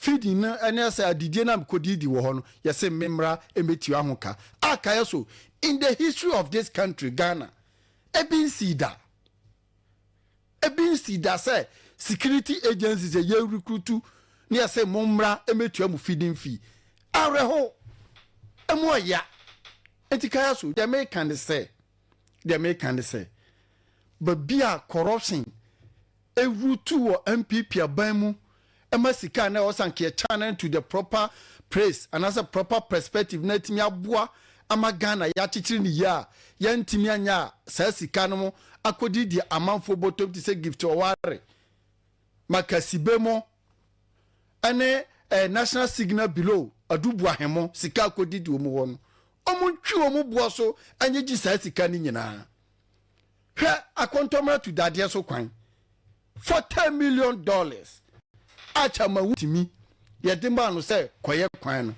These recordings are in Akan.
Feeding no ɛne sɛ adidie no a mekɔdidi wɔ hɔ no, yɛsɛ mmemmra mmɛtua ho ka. A kaeɛ so, in the history of this country Ghana, ebi nsii da, ebi nsii da sɛ security agencies yɛ recruit ne yɛsɛ mo mmra mmɛtua mo feeding fee. Awerɛho, ɛmu ɔya. Nti kaeɛ so, deɛ meka ne sɛ baabi a corruption ewutu wɔ NPP aban mu, ɛma sika na ɛwɔ sankeɛ channel to the proper place anaasɛ proper perspective na etumi aboa ama Ghana yɛakyekyere ne yie a, yɛntumi anya a, saa sika no mo akɔdidi amanfoɔ bɔtɔm te sɛ Gift Ɔware, Makasibe mo ɛne National Signal Below Adubu Ahemo, sika akɔdidi wɔn hɔ no, wɔn ntwi wɔn boɔ so ɛnyɛ gye saa sika no nyinaa. Hwɛ, Akɔntɔmmerɛ to dadeɛ so kwan, $40 million akyama wotumi yɛde maa no sɛ kɔyɛ kwan no,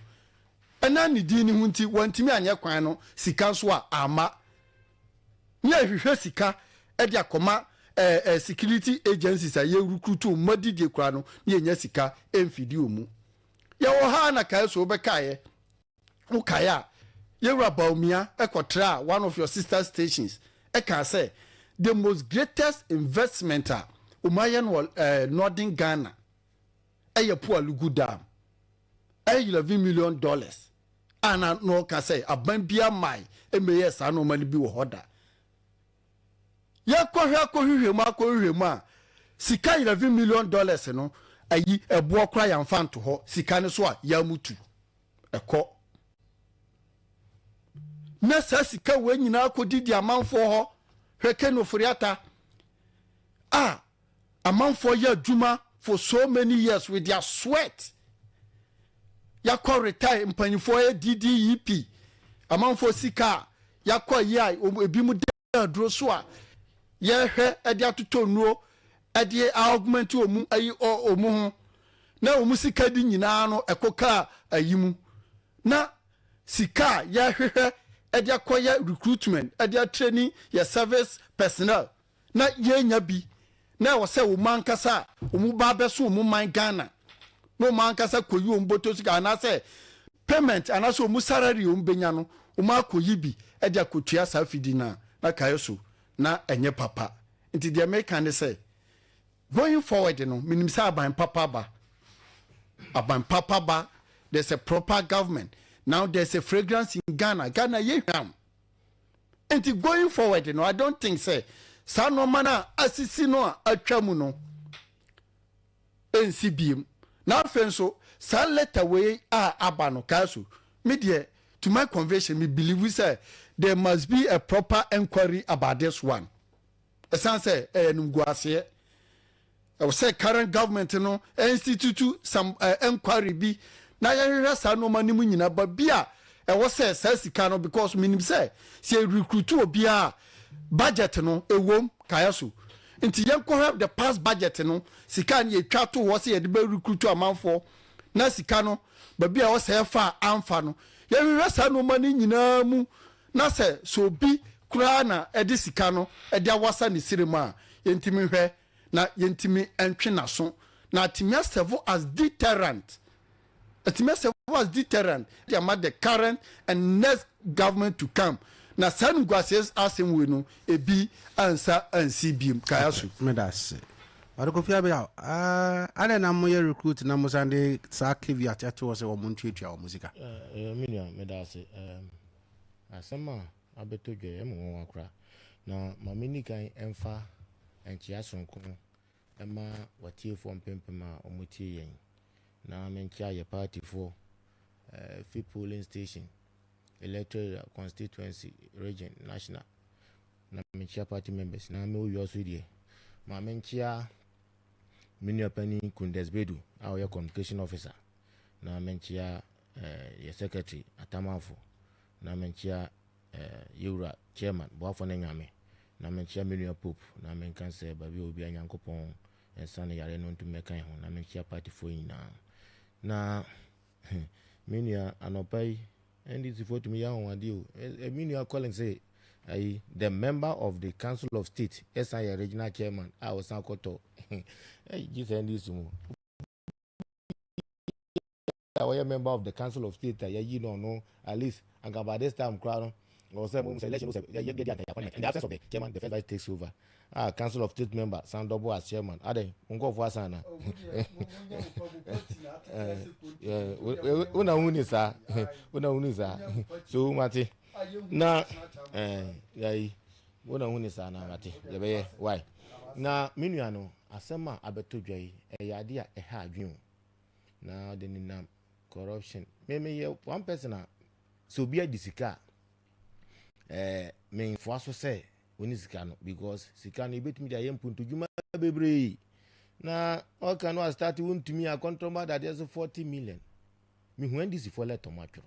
ɛna ne din ne ho nti wɔntumi anyɛ kwan no. Sika nso a ama ne yɛhwehwɛ sika ɛde akɔma ɛɛ ɛɛ security agencies a yɛ recruit wɔn adidie kora no, ne yɛnya sika ɛmfidi wɔn mu. Yɛwɔ ha na kae so wobɛkaeɛ, wokaeɛ a, yɛwura Bawumia ɛkɔtra a one of your sister stations ɛka sɛ the most greatest investment a wɔn ayɛ no wɔ northern Ghana ɛyɛ Pwalugu Dam, ɛyɛ $11 million a na ɔka sɛ aban bia man ɛmɛyɛ saa nneɛma no bi wɔ hɔ da. Yɛkɔhwɛ akɔhwehwɛ mu a, sika $11 million no ayi ɛboɔ kora yɛmfa nto hɔ. Sika no so a yɛamutu ɛkɔ na saa sika wei nyinaa kɔdidi amanfoɔ hɔ. Hwɛ, Ken Ofori-Atta a amanfoɔ yɛ adwuma for so many years with their sweat, yakɔ retire, mpanyinfoɔ yɛ DDEP, amanfoɔ sika a yakɔ yi a ebi mu da aduro so a yɛhwɛ ɛde atotɔ nnuro, ɛde augment wɔn ayi wɔn ho, na wɔn sika di nyinaa no ɛkɔ kaa ayi mu, na sika a yɛhwehwɛ ɛde akɔyɛ recruitment, ɛde atraining yɛ service personnel na yɛnya bi, na ɛwɔ sɛ wɔn ankasa a wɔn ba abɛso wɔn man Ghana na wɔn ankasa kɔyi wɔn bɔtɔ sika anaasɛ payment anaasɛ wɔn salary wɔn bɛnya no, wɔn akɔyi bi ɛde akɔtua saa fidi na kae so na ɛnyɛ papa. Nti deɛ meka ne sɛ going forward no, menim sɛ aban papa ba, aban papa ba. There's a proper government now, there's a fragrance in Ghana. Ghana yɛ hwam. Nti going forward no, I don't think sɛ saa nneɛma no a asisi no a atwa mu no nsi biem. Na afei nso saa letter wei a aba no kaa so, me deɛ, to my conviction, me believe sɛ there must be a proper enquiry about this one. Ɛsan sɛ ɛyɛ nimguaseɛ, ɛwɔ sɛ current government no institute some enquiry bi na yɛhwehwɛ saa nneɛma no mu nyinaa ba bi a ɛwɔ sɛ saa sika no, because menim sɛ recruit obiara, budget no ɛwom kaeɛ so. Nti yɛnkɔhwɛ the past budget no, sika no yɛtwa to hɔ sɛ yɛde bɛ recruit amanfoɔ, na sika no baabi a ɛwɔ sɛ ɛfa a amfa no, yɛhwehwɛ saa nneɛma no nyinaa mu, na sɛ obi koraa na ɛde sika no ɛde awasa ne siri mu a, yɛntumi hwɛ na yɛntumi ntwe n'aso na atumi aserve as deterrent, atumi aserve as deterrent de ama the current and next government to come, na saa nguaseɛ asɛm wei no ebi ansa ansi biem kaya so. Meda ase, ɔde Kofi Abia. Adɛn na moyɛ recruit na mosan de saa caveat ɛto hɔ sɛ wɔn ntuatua wɔn sika? Me nua, meda ase. Asɛm a abɛtɔ dwa ɛmu nwanwa kora na maame ni kan ɛmfa nkyea sononko ɛma watiefoɔ mpempem a wɔtie yɛn, na menkyea yɛ partyfoɔ fi polling station, electoral, constituency, region, national, na menkyea party members. Na mewɔ so deɛ, ma menkyea me nua panin Kundes Bedu a ɔyɛ communication officer, na menkyea yɛ secretary Atamafo, na menkyea yɛwura chairman Boafo no Nyame, na menkyea me nua Pope, na menka sɛ baabi a obi a Nyankopɔn nsa no yare no ntumi mɛka ho, na menkyea partyfoɔ nyinaa. Na me nua, anɔpa yi NDC foɔ tumi yɛ ahoɔden o. Me nua Collins sɛ ayi the member of the Council of State ɛsan yɛ regional chairman a ɔsan kɔtɔ ɛyi gye sɛ NDC mu. a ɔyɛ member of the Council of State a yɛyi no, ɔno at least anka by this time koraa no ɔwɔ sɛ mo sɛ election sɛ yɛ yɛ di anka yɛ appointment. In the absence of the chairman, the first vice takes over. Ah, Council of State member san double as chairman, adɛn, nkɔfoɔ asan na wona hu ni saa, wona hu ni saa. So mate na yayi wona hu ni saa na mate yɛbɛyɛ why. Na me nua no, asɛm a abɛtɔ dwa yi ɛyɛ ade a ɛha adwene o, na ɔde nenam corruption. Me meyɛ one person a sɛ obi adi sika a, memfoa so sɛ oni sika no, because sika no ebetumi de ayɛ mpuntudwuma bebree. Na ɔka no a start wontumi akɔntɔnba dadeɛ so 40 million. Mehu NDC foɔ letter mo atwerɛ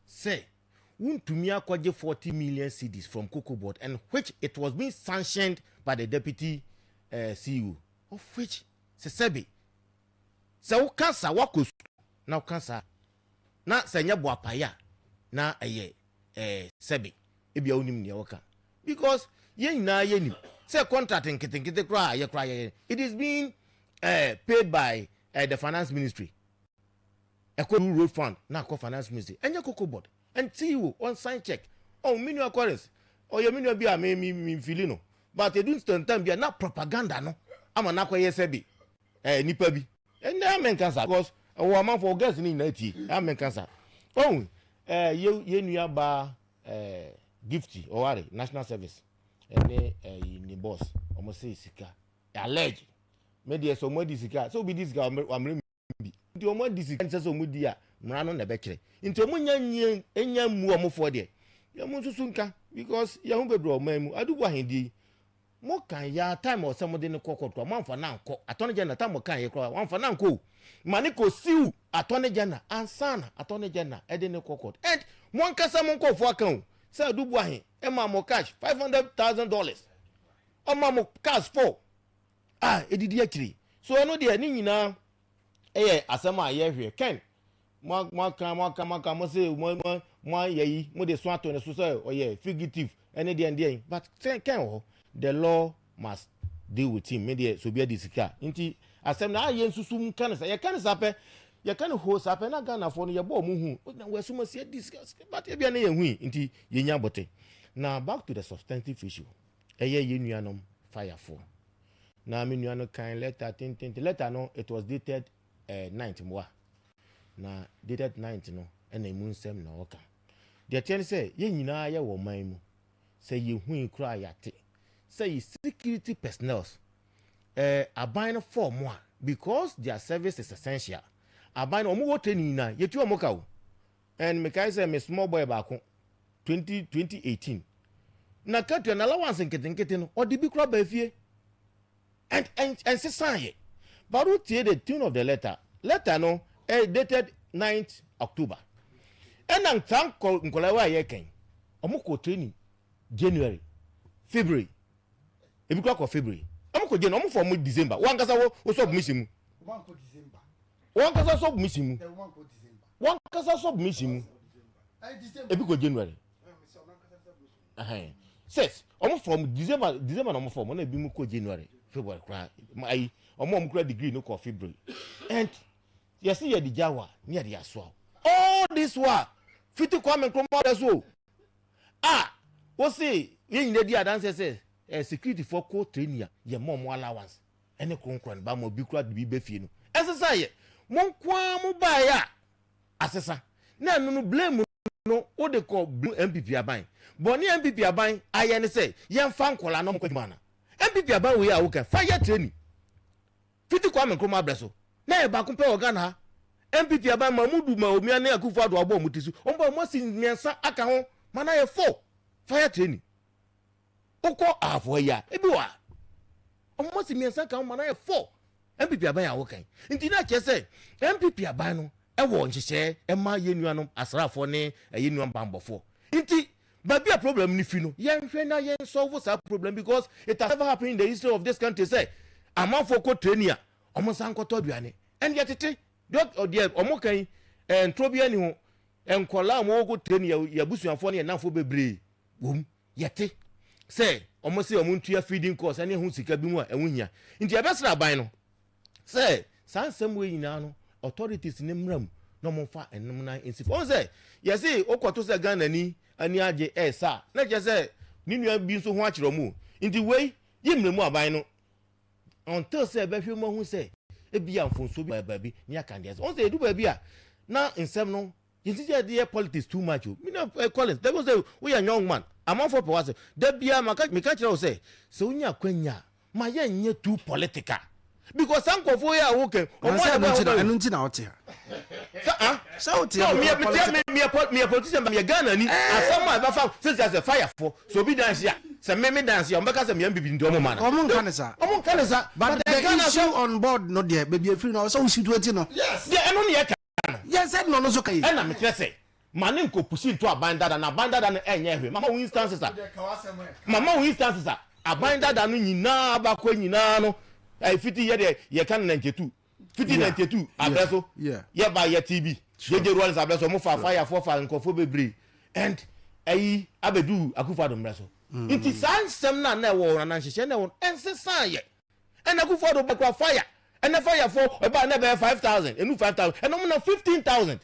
sɛ wontumi akɔgye 40 million cedis from Cocoa Board, and which it was being sanctioned by the deputy CEO, of which sɛ sɛbi sɛ woka sa wakɔ sukuu na woka sa na sɛ nyɛ boapaeɛ a na ɛyɛ sɛbi ebia wonim nea wɔka, because yɛn nyinaa yɛnim sɛ contract nketenkete koraa yɛ koraa yɛyɛ, it is being paid by the Finance Ministry. Ɛkɔ road fund na akɔ Finance Ministry, ɛnyɛ Cocoa Board. And CEO on sign check ɔn mi nua Collins, ɔyɛ mi nua bi a mi nfili no, but edu ntɛntɛn bi a na propaganda no ama n'akɔyɛ sɛbi nipa bi ɛnɛ amɛnka sa, because ɛwɔ amanfo girls ne nyinaa tie amɛnka sa. Ɔn yɛ nua baa Gifty ɔware national service ɛne ne boss, ɔmo sɛ sika allege. Me deɛ, sɛ ɔmo adi sika, sɛ obi di sika wamere bi, nti ɔmo adi sika nsɛ sɛ ɔmo di a, mmara no na ɛbɛkyerɛ. Nti ɔmo nya nye enya mu ɔmo foɔ deɛ, yɛn mo nso so nka, because yɛn ho bebree ɔman mu adubu ahendie mo kan ya time ɔsɛ mo de ne kɔ court, mo anfa na nkɔ Attorney General. Time mo kan yɛ koraa, mo anfa na nkɔ o, ma ne kɔ sue Attorney General ansana Attorney General ɛde ne kɔ court. And mo ankasa mo nkɔfoɔ aka o sɛ adubu ahe ɛma mo cash $500,000, ɔma mo cars four a edidi akyire. So ɛno deɛ, ne nyinaa ɛyɛ asɛm a yɛhwɛ. Ken, mo aka, mo aka, mo aka, mo se mo ayɛ yi, mo de so ato ne so sɛ ɔyɛ fugitive ɛne deɛ deɛ, but Ken wɔ hɔ, the law must deal with him. Me deɛ, so obi adi sika nti asɛm na ayɛ nsusu nka ne sa, yɛka ne sa pɛ, yɛka ne ho sa pɛ na Ghanafoɔ no yɛbɔ ɔmo hu na wɔasum asi adi sika, but ebia ne yɛn hu yi nti yɛnya abɔte. Na back to the substantive issue, ɛyɛ yɛn nuanom firefoɔ. Na me nua no kan letter tententen. Letter no, it was dated 9th moa, na dated 9th no ɛna emu nsɛm na ɔka deɛ teɛ ne sɛ yɛn nyinaa yɛ wɔ ɔman mu sɛ yɛhu yi koraa, yɛate sɛ yɛ security personnels, aban no form a, because their service is essential, aban no ɔmo wɔ training nyinaa, yɛtu ɔmo ka o. And mekae sɛ me small boy baako 2018 na katua na allowance nketenkete no, ɔde bi kora ba fie and ɛnsesan yɛ. But wotie the tune of the letter, letter no dated 9th October, ɛna saa nkɔla wa a yɛkɛn ɔmo kɔ training January, February, ebi kora kɔ February, ɔmo kɔ January, ɔmo fɔ ɔmo December. Wɔn ankasa wɔ submission mu, wɔn ankasa submission mu, wɔn ankasa submission mu, ebi kɔ January six, ɔmo from December, December na ɔmo fɔ ɔmo, na ebi mu kɔ January, February koraa. Ayi ɔmo kura degree no kɔ February. And yɛsi yɛ di gya ne yɛ de asoa all this while fiti Kwame Nkrumah bɛ so a wosi yɛn nyinaa di adanse sɛ security fo kɔ training a, yɛ mɔ ɔmo allowance ɛne kronkron ne ba ma obi kura de bi bɛ fie no. Ɛsesa yɛ mo nkoa mo baa yɛ a asesa na ɛno no blame no o de kɔ blame NPP aban. Bɔnne NPP aban ayɛ ne sɛ yɛnfa nkɔla na ɔmo kɔ adwuma na NPP aban wei a wokɛ fa yɛ training fiti Kwame Nkrumah abrɛ so na yɛ baako pɛ wɔ Ghana ha. NPP aban Mamudu ma omia ne Akufo Ado abɔ ɔmo ti so, ɔmo bɔ ɔmo asi mmiɛnsa aka ho ma na yɛ four fire training. Wokɔ ahafo yi a, ebi wɔ a ɔmo asi mmiɛnsa aka ho ma na yɛ four. NPP aban a wokan nti na kyerɛ sɛ NPP aban no ɛwɔ nhyehyɛɛ ɛma yɛn nuanom asraafoɔ ne ɛyɛ nuanom bambɔfoɔ. Nti baabi a problem ni fi no, yɛnhwɛ na yɛn solve saa problem, because it has never happened in the history of this country sɛ amanfoɔ kɔ training a, ɔmo nsa nkɔtɔ aduane. Ɛn deɛ tete deɛ deɛ ɔmo kan yi, ntoro bi ani ho. Nkɔla a ɔmo kɔ training, yɛ abusuafoɔ ne yɛ nanfoɔ bebree wɔm yɛte sɛ ɔmo sɛ ɔmo ntua feeding cost ɛne ɛho sika bi mu a ɛho hia. Nti yɛbɛsrɛ aban no sɛ saa nsɛm wei nyinaa no, authorities ne mmra mu. Na ɔmo nfa ɛnum nan nsi fam. Ɔmo sɛ yɛsi okɔto sɛ Ghana ni ani agye ɛɛsa na kyerɛ sɛ ne nua bi nso ho akyerɛ ɔmo. Nti wei yi mmerɛ mu aban no until sɛ ɛbɛhwɛ mu ahu sɛ ebi a mfonsuo bi baabi ne aka deɛ sɛ ɔmo sɛ edu baabi a na nsɛm no yɛn ti sɛ yɛ politics too much o. Mi na ɛ Collins dabi sɛ woyɛ young man, amanfoɔ pɛ wa sɛ dabi a maka meka kyerɛ wo sɛ wonya akwanya ma yɛn nyɛ too political, because saa nkɔfoɔ yi a wokɛ ɔmo ayɛ bɔ ɛno nti na ɔte ha. Sɛ ah. Sɛ wote ha. No, miɛ politician, miɛ Ghana ni. Asɛm a ɛbɛfa sisi asɛ firefoɔ so obi dan si a sɛ mímí dan si a, ɔmo bɛka sɛ miɛ NPP nti ɔmo ma na. Ɔmo nka ne sa. Ɔmo nka ne sa. But the issue on board no deɛ, baabi efiri no ɔsɛ wo situate no. Yes. Deɛ ɛno ne yɛ ka no. Yes, sɛ no nso ka yi. Ɛna mekyerɛ sɛ ma ne nkɔ pusi nto aban dada na aban dada no ɛnyɛ hwee. Mama wo instances a aban dada no nyinaa abakɔ nyinaa no ɛfiti yɛ deɛ yɛka no 92, fiti 92 abrɛ so yɛba yɛ tv JJ Rawlings abrɛ so, ɔmo fa firefoɔ fa nkɔfoɔ bebree and ɛyi abɛdu Akufo Addo mmerɛ so. Nti saa nsɛm na ɛwɔ hɔ na nhyehyɛ na ɛwɔ no ɛnsesan yɛ. Ɛna Akufo Addo bɛkura fire, ɛnɛ firefoɔ ɛba ɛnɛ bɛyɛ 5,000, ɛnu 5,000, ɛna ɔmo na 15,000,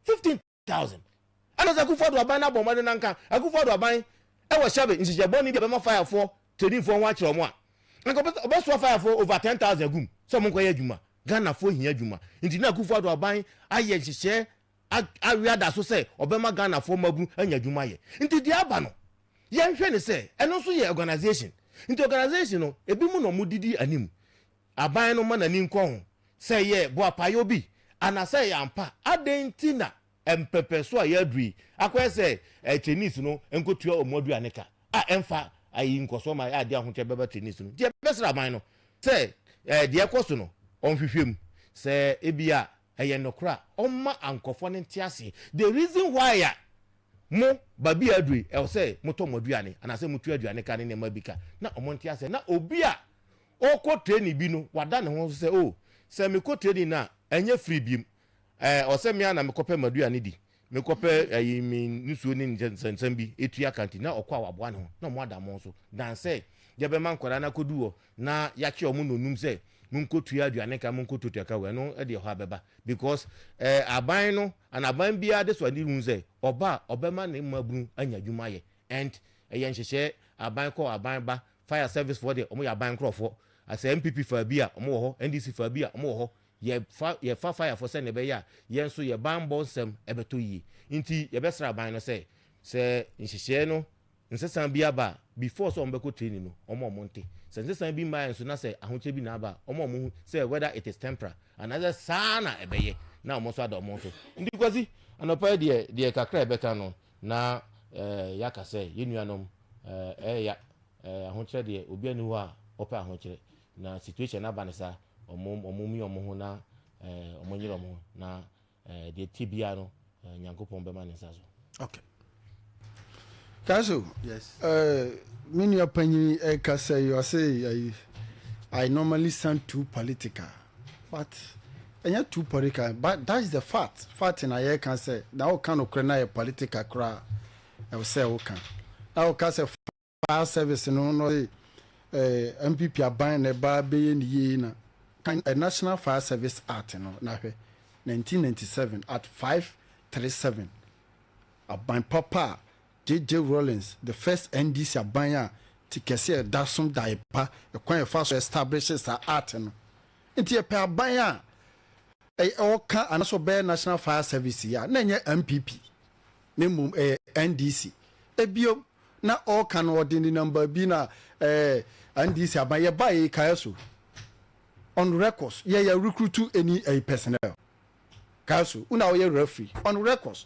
15,000. Ɛna sɛ Akufo Addo aban na abɔ ɔmɔden nanka Akufo Addo aban ɛwɔ hyɛbe nhyehyɛ bɔnni bi a bɛma firefoɔ trainingfoɔ ho akyerɛ ɔmo a, nka ɔbɛsoa firefoɔ over 10,000 gum sɛ ɔmo nkɔyɛ adwuma. Ghanafoɔ hia adwuma, nti na Akufo Addo aban ayɛ nhyehyɛ awe ada so sɛ ɔbɛma Ghanafoɔ mabu anya adwuma yɛ. Nti deɛ aba no, yɛnhwɛ ne sɛ ɛno nso yɛ organisation. Nti organisation no ebi mu na ɔmo didi anim. Aban no ma n'ani nkɔ ho sɛ yɛ boapayɔ bi anasɛ yɛ ampa adan nti na mpɛpɛ so a yɛaduru yi akɔyɛ sɛ trainees no nkotua ɔmo aduane ka a ɛmfa ayi nkɔsɔ ma ade ahokyɛ bɛba trainees no. Nti ɛbɛsrɛ aban no sɛ deɛ ɛkɔ so no, ɔnhwehwɛ mu sɛ ebi a ɛyɛ nokora, ɔma ankɔfoɔ no nte aseɛ the reason why a mo baabi a aduru yi ɛwɔ sɛ motɔ mo aduane anaasɛ motua aduane ka ne nneɛma bi ka, na ɔmo nte aseɛ na obi a ɔkɔ training bi no wada ne ho so sɛ, o sɛ mekɔ training na ɛnyɛ free biem, ɔsɛ mmea na mekɔpɛ m'aduane di, mekɔpɛ ɛyi mi nsuo ne nsɛnsɛm bi etua kanti na ɔkɔ a waboa ne ho na ɔmo ada mo so dan sɛ yɛbɛma nkwadaa no akɔdu hɔ na yɛakye ɔmo nonum sɛ monkɔtua aduane ka, monkɔtuatua ka wɔ ɛno ɛde ɛhɔ abɛba, because aban no ana aban biara de so ade hu sɛ ɔba a ɔbɛma ne mmabunu anya adwuma yɛ. And ɛyɛ nhyehyɛ aban kɔ aban ba, fire service foɔ deɛ, ɔmo yɛ aban nkorɔfoɔ. Asɛ NPP fa bi a ɔmo wɔ hɔ, NDC fa bi a ɔmo wɔ hɔ, yɛfa firefoɔ sɛ ne ɛbɛyɛ a yɛn nso yɛ banbɔ nsɛm ɛbɛtɔ yie. Nti yɛbɛsrɛ aban no sɛ nhyehyɛ no nsesa bi aba before sɛ ɔmo bɛkɔ training no, ɔmo a ɔmo nte sɛ nsesa bi mmaa nso na sɛ ahokyɛ bi na aba, ɔmo a ɔmo hu sɛ whether it is temporary anaasɛ saa na ɛbɛyɛ na ɔmo nso ada ɔmo nso. Nti Kwasi, anɔpa yi deɛ kakra ɛbɛka no na yɛaka sɛ yɛn nuanom ɛɛya ahokyerɛ deɛ, obi ani hɔ a ɔpɛ ahokyerɛ na situation aba ne saa, ɔmo mi ɔmo ho na ɔmo nyere ɔmo ho na deɛ tie biara no, Nyankopɔn bɛma ne nsa so. Okay. Kaso. Yes. Me nua panyin ɛkasa yi, ɔse I normally sound too political, but ɛnyɛ too political, but that's the fact. Fact na yɛka sɛ na woka nokorɛ na yɛ political koraa ɛwɔ sɛ woka na woka sɛ fire service no ɔse NPP aban na ɛba bɛyɛ ne yie na National Fire Service Act no na hwɛ 1997 at 537, aban papa a JJ Rawlings, the first NDC aban a ti kɛse ɛda som da pa ɛkwan yɛfa so establish saa act no. Nti yɛpɛ aban a ɔka anaasɛ ɔbɛyɛ National Fire Service yi a, na ɛnyɛ NPP na mmom ɛyɛ NDC. Ebio na ɔka no ɔde ne number bi na NDC aban yɛba yɛ kae so on records yɛyɛ recruit any personnel. Kae so una ɔyɛ referee on records,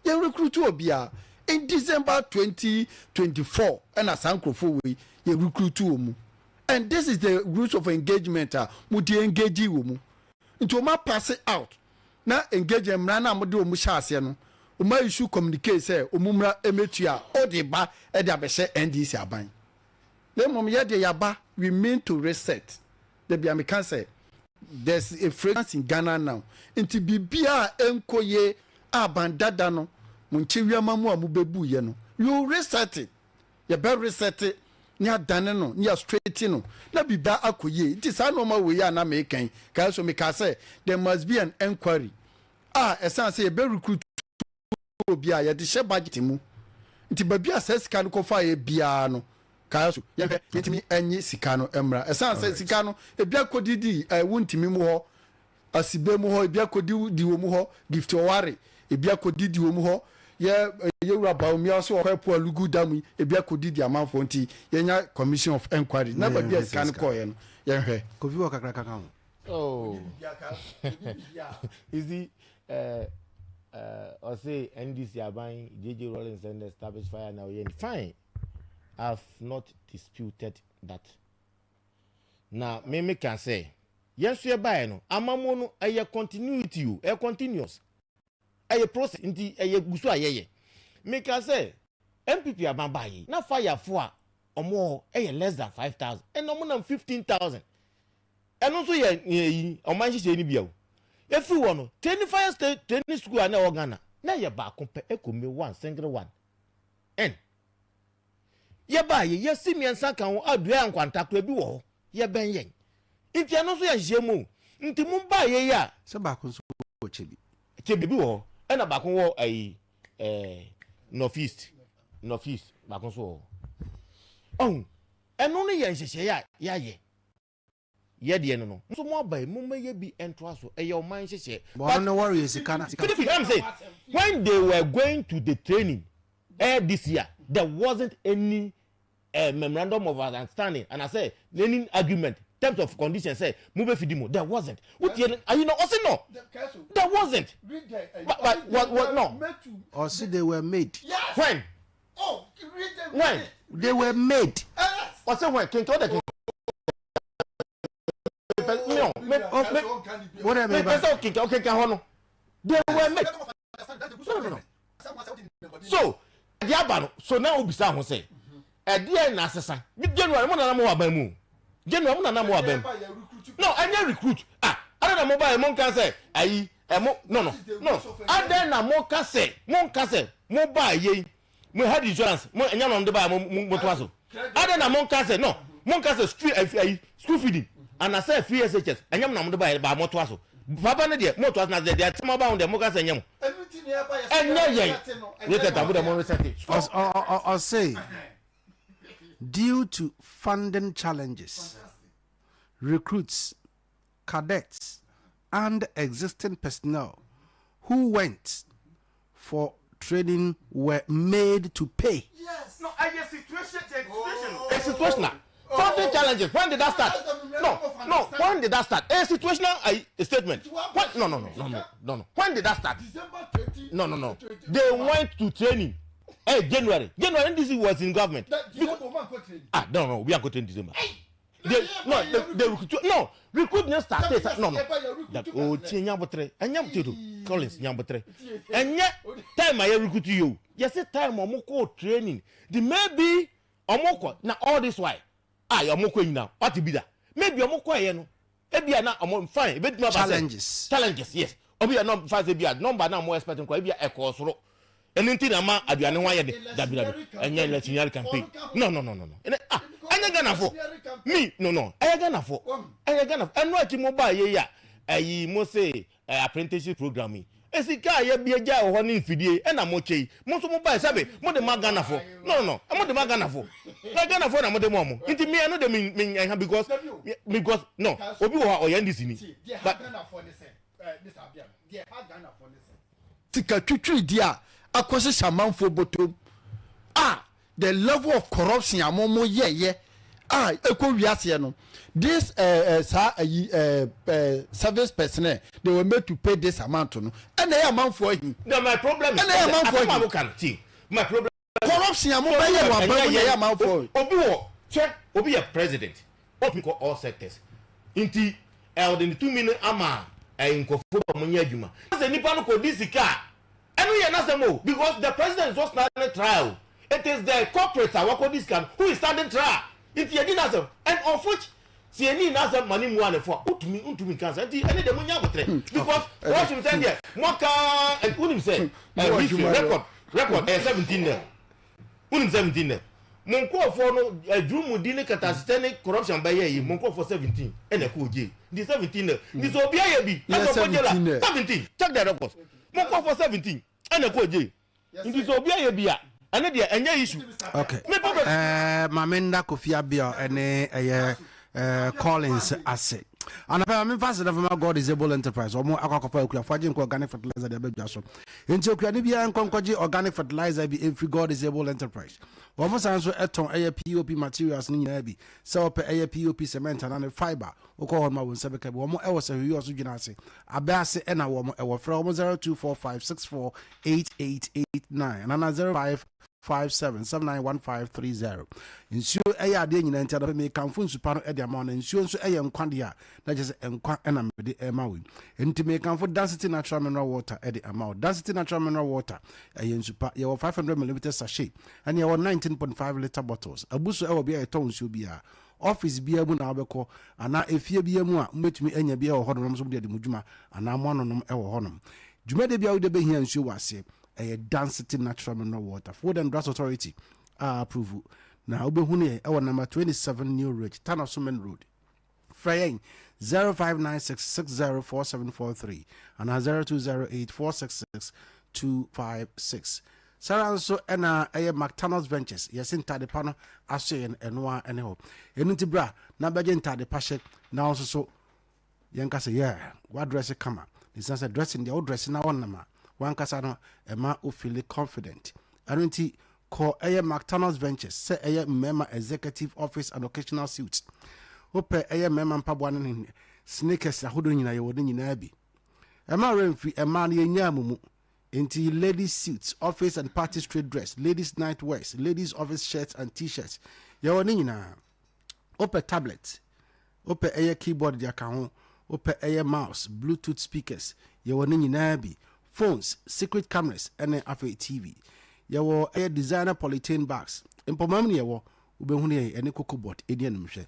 yɛn recruit obiara in December 2024. Ɛna saa nkurɔfoɔ wei yɛ recruit wɔ mu, and this is the rules of engagement a mo de engage wɔ mu. Nti wɔn pass out na engagement mmara na mo de wɔn hyɛ aseɛ no, wɔn issue communicate sɛ wɔn mmra emetua ɔde ba ɛde abɛhyɛ NDC aban. Na mmom yɛ de yaba, we mean to reset. Debi amika sɛ there's a fragrance in Ghana now. Nti biribiara ɛnkɔ yie aban dada no mo nkyɛn wiama mu a mo bɛbu yɛ no, you reset it. Yɛbɛ reset it ne adane no ne straight no na biribiara akɔ yie. Nti saa nneɛma wei a na meekan kaa so meka sɛ there must be an enquiry. A ɛsan sɛ yɛbɛ recruit obi a, yɛde hyɛ budget mu, nti baabi a saa sika no kɔfa yɛ biara no, kaa so yɛhwɛ yɛntumi nye sika no mmra. Ɛsan sɛ sika no ebi akɔdidi Wontumi mu hɔ, Asibe mu hɔ, ebi akɔdidi wɔ mu hɔ, Gift Ɔware, ebi akɔdidi wɔ mu hɔ, yɛ yɛwura Bawumia ɔsɛ ɔkɔ ɛpo alugu da mu yi, ebi akɔdidi amanfoɔ. Nti yɛnya commission of enquiry na baabi a sika no kɔɔyɛ no, yɛnhwɛ. Kofi wɔ kakra kaka ho. Oh, you see, ɔse NDC aban JJ Rawlings and establish fire now. Yɛn fine, I've not disputed that. Na me me ka sɛ yɛn nso yɛbaeɛ no, amammuo no ɛyɛ continuity o, ɛyɛ continuous, ɛyɛ process, nti ɛyɛ gu so a yɛyɛ. Meka sɛ NPP aban baeɛ na firefoɔ a ɔmo wɔ hɔ ɛyɛ less than 5,000, ɛna ɔmo nam 15,000. Ɛno nso yɛ yi ɔman nhyehyɛ no bia o. Efiri hɔ no, training, fire state training school a na ɛwɔ Ghana na yɛ baako pɛ, Ekombe, one single one. Ɛn yɛbaa yɛ yɛsi mmiɛnsa ka ho a dua nkwanta kora bi wɔ hɔ, yɛbɛn yɛn, nti ɛno nso yɛ nhyehyɛ mu o. Nti mo baa yɛ yi a Sɛ baako nso wɔ Kyɛbi. Kyɛbi bi wɔ hɔ, ɛna baako wɔ ayi North East, North East baako nso wɔ hɔ. Ɔhun ɛno no yɛ nhyehyɛ a yɛayɛ. Yɛ deɛ no nso mo aba yi, mo mɛyɛ bi ntoa so, ɛyɛ ɔman nhyehyɛ. Bɔn no wɔreyɛ sika na sika. Philip, I'm saying when they were going to the training this year, there wasn't any memorandum of understanding and I say any agreement, terms of conditions say mo bɛ fidi mo. There wasn't. Wotie ayi no, ɔsi no, there wasn't. But what no? Ɔsi they were made. Yes. When? Oh, read the When? They were made. Yes. Ɔsi when? Kinkin ɔdɛ kinkin. Me me me What am me I? pɛ sɛ ɔkinkin ɔkinkin hɔ no. They were made. No. So ɛdi aba no so na obisa ho sɛ ɛdeɛ na asesa January mo nana mo wɔ aban mu o. January mo nana mo wɔ aban mu no, ɛnyɛ recruit. Ah, adan na mo ba yɛ mo nka sɛ ayi ɛmo no, adan na mo ka sɛ mo nka sɛ mo ba yɛ yi, mo health insurance mo ɛnyɛ na ɔmo de ba yɛ mo to aso. Adan na mo nka sɛ no, mo nka sɛ free ayi school feeding anasɛ free SHS, ɛnyɛ mo na mo de ba yɛ ba mo to aso. Papa ne deɛ mo to aso na deɛ deɛ mo ba ho deɛ mo ka sɛ ɛnyɛ mo, ɛnyɛ yɛn reset abu deɛ mo reset it. Ɔse due to funding challenges, recruits, cadets, and existing personnel who went for training were made to pay. Yes. No, ɛyɛ situation, situation, a situational funding challenges. When did that start? No, when did that start? A situational statement. When? No. When did that start? December 20. No. They went to training. Hey, January. January, NDC was in government. That December man go training. Ah, no, we are going to train December. They, no, they recruit, no, recruitment started. No. That, oh, tie nyabotre. Enya to Collins nyabotre. Enya time I recruit you. Yes, time omo kɔ training. The maybe omo kɔ na all this why. Ah, omo kɔ nyina. What be that? Maybe omo kɔ ye no. Ebi a na omo fine. Ebi tuma ba sɛ- Challenges. Challenges, yes. Obi a no fine sɛ bi a number na mo expecting kɔ ebi a ɛkɔ soro. Ɛno nti na ma aduane ho ayɛ de. Dabi dabi, ɛnyɛ electioneering campaign. No, ɛnɛ ah, ɛnyɛ Ghana fo me. No, ɛyɛ Ghana fo, ɛyɛ Ghana fo. Ɛno akyi mo ba yɛ yi a ɛyi mo se apprenticeship program yi, esika a yɛbi agya wɔ hɔ ne mfidie ɛna mo kyɛ yi, mo nso mo ba yi sɛbi mo de ma Ghana fo. No, mo de ma Ghana fo na Ghana fo na mo de mo ɔmo. Nti mi ɛno de mi mi ɛha because no, obi wɔ hɔ a ɔyɛ NDC ni. But sika twitwiri di a akɔhyehyɛ amanfoɔ bɔtɔm a, the level of corruption a mo mo yɛyɛ a ɛkɔ wiaseɛ no, this saa ayi service personnel, they were made to pay this amount no, ɛna ɛyɛ amanfoɔ ahi. No, my problem is Ɛna ɛyɛ amanfoɔ asɛm a ahi. mo ka no ti, my problem Corruption a mo bɛyɛ wɔ aban mu na ɛyɛ amanfoɔ. Obi wɔ kyɛ, obi yɛ president, obi kɔ all sectors, nti ɔde ne tumi no ama nkɔfo bi a wɔn nyɛ adwuma sɛ nipa no kɔ di sika a, ɛno yɛ n'asɛm o, because the president is not standing trial. It is the corporate a wakɔ di sika no who is standing trial. Nti yɛ di n'asɛm, and of which si yɛ ni n'asɛm ma ne mu anefo a otumi ntumi nka nsɛm. Nti ɛne de mo nya abotire because wɔn sɛ deɛ mo ka wunim sɛ history record 17 nil, wunim 17 nil. Mo nkurɔfoɔ no adwumudi ne katasitɛ ne corruption bɛyɛ yi, mo nkurɔfoɔ 17 ɛna ɛkɔ jail. Nti 17 na nti sɛ obi ayɛ bi Yɛ ɛsɛ ɔkɔ jail 17 ɛ. a, 17, check the records, mo nkurɔfoɔ 17 ɛna ɛkɔ jail. Nti sɛ obi ayɛ bi a, ɛne deɛ ɛnyɛ issue. Okay. Me papa. Maame nda Kofi Abia ɛne ɛyɛ Collins ase anapɛ. Maame nfa ase fama God is Able Enterprise. Ɔmo akɔ akɔfa Okuafo agye nkɔ organic fertilizer de abɛdwa so, nti okuani biara nkɔnkɔgye organic fertilizer bi efiri God is Able Enterprise. Wɔn san so ɛtɔn ɛyɛ POP materials ne nyinaa bi. Sɛ ɔpɛ ɛyɛ POP cement anaa ne fibre, wokɔ hɔ no ma wɔn nsa bɛka bi. Wɔn ɛwɔ sɛ hwii ɔso gyina ase abɛ ase ɛna wɔn ɛwɔ. Frɛ wɔn 0245648889 anana 0557791530. Nsuo ɛyɛ adeɛ nyinaa, nti adapɛ mekamfo nsupa no ɛde ama wo, na nsuo nso ɛyɛ nkwa deɛ a, na kyerɛ sɛ nkwa ɛna mede ɛma wo yi. Nti mekamfo Dancity Natural Mineral Water ɛde ama wo. Dancity Natural Mineral Water ɛyɛ nsupa. Yɛwɔ 500 milliliter sachet ɛne yɛwɔ 19.5 litre bottles. Abu so ɛwɔ bia yɛtɔn nsuo biara, office biara mu na wobɛkɔ anaa efie biara mu a, mobɛtumi anya bi ɛwɔ hɔnom nso de adi mo dwuma anaa mo anonom ɛwɔ hɔnom. Dwumadie biara wode bɛhia nsuo wɔ aseɛ, ɛyɛ Dancity Natural Mineral Water. Food and Drugs Authority a approve na wobɛhu no yɛ ɛwɔ number 27 New Ridge, Tanoso Road. Frɛ yɛn 0596604743 anaa 0208466256. Sara nso ɛna ɛyɛ Mactanos Ventures. Yɛse ntade pa no aso yɛn ɛnoa ɛne hɔ. Ɛno nti bra na bɛgye ntade pa hyɛ na wo nso so yɛnka sɛ yɛ wadress kama ne san sɛ dressing deɛ, wodress na wɔnam a, wankasa no ɛma wo feel confident. Ɛno nti kɔ ɛyɛ Mactanos Ventures. Sɛ ɛyɛ mmarima executive, office and occasional suits, wopɛ ɛyɛ mmarima mpaboa no ne sneakers ahodoɔ nyinaa, yɛwɔ ne nyinaa bi. Ɛma remfi ɛmaa no yɛnyaa mu mu. Nti ladies suits, office and party straight dress, ladies night wears, ladies office shirts and T-shirts, yɛwɔ ne nyinaa. Wopɛ tablet, wopɛ ɛyɛ keyboard de aka ho, wopɛ ɛyɛ mouse, Bluetooth speakers, yɛwɔ ne nyinaa bi. Phones, secret cameras ɛne afei TV. Yɛwɔ ɛyɛ designer polythene bags. Mpɔmam ne yɛwɔ, wobɛhunu yɛn ɛne Cocobod ɛdi animhwɛ.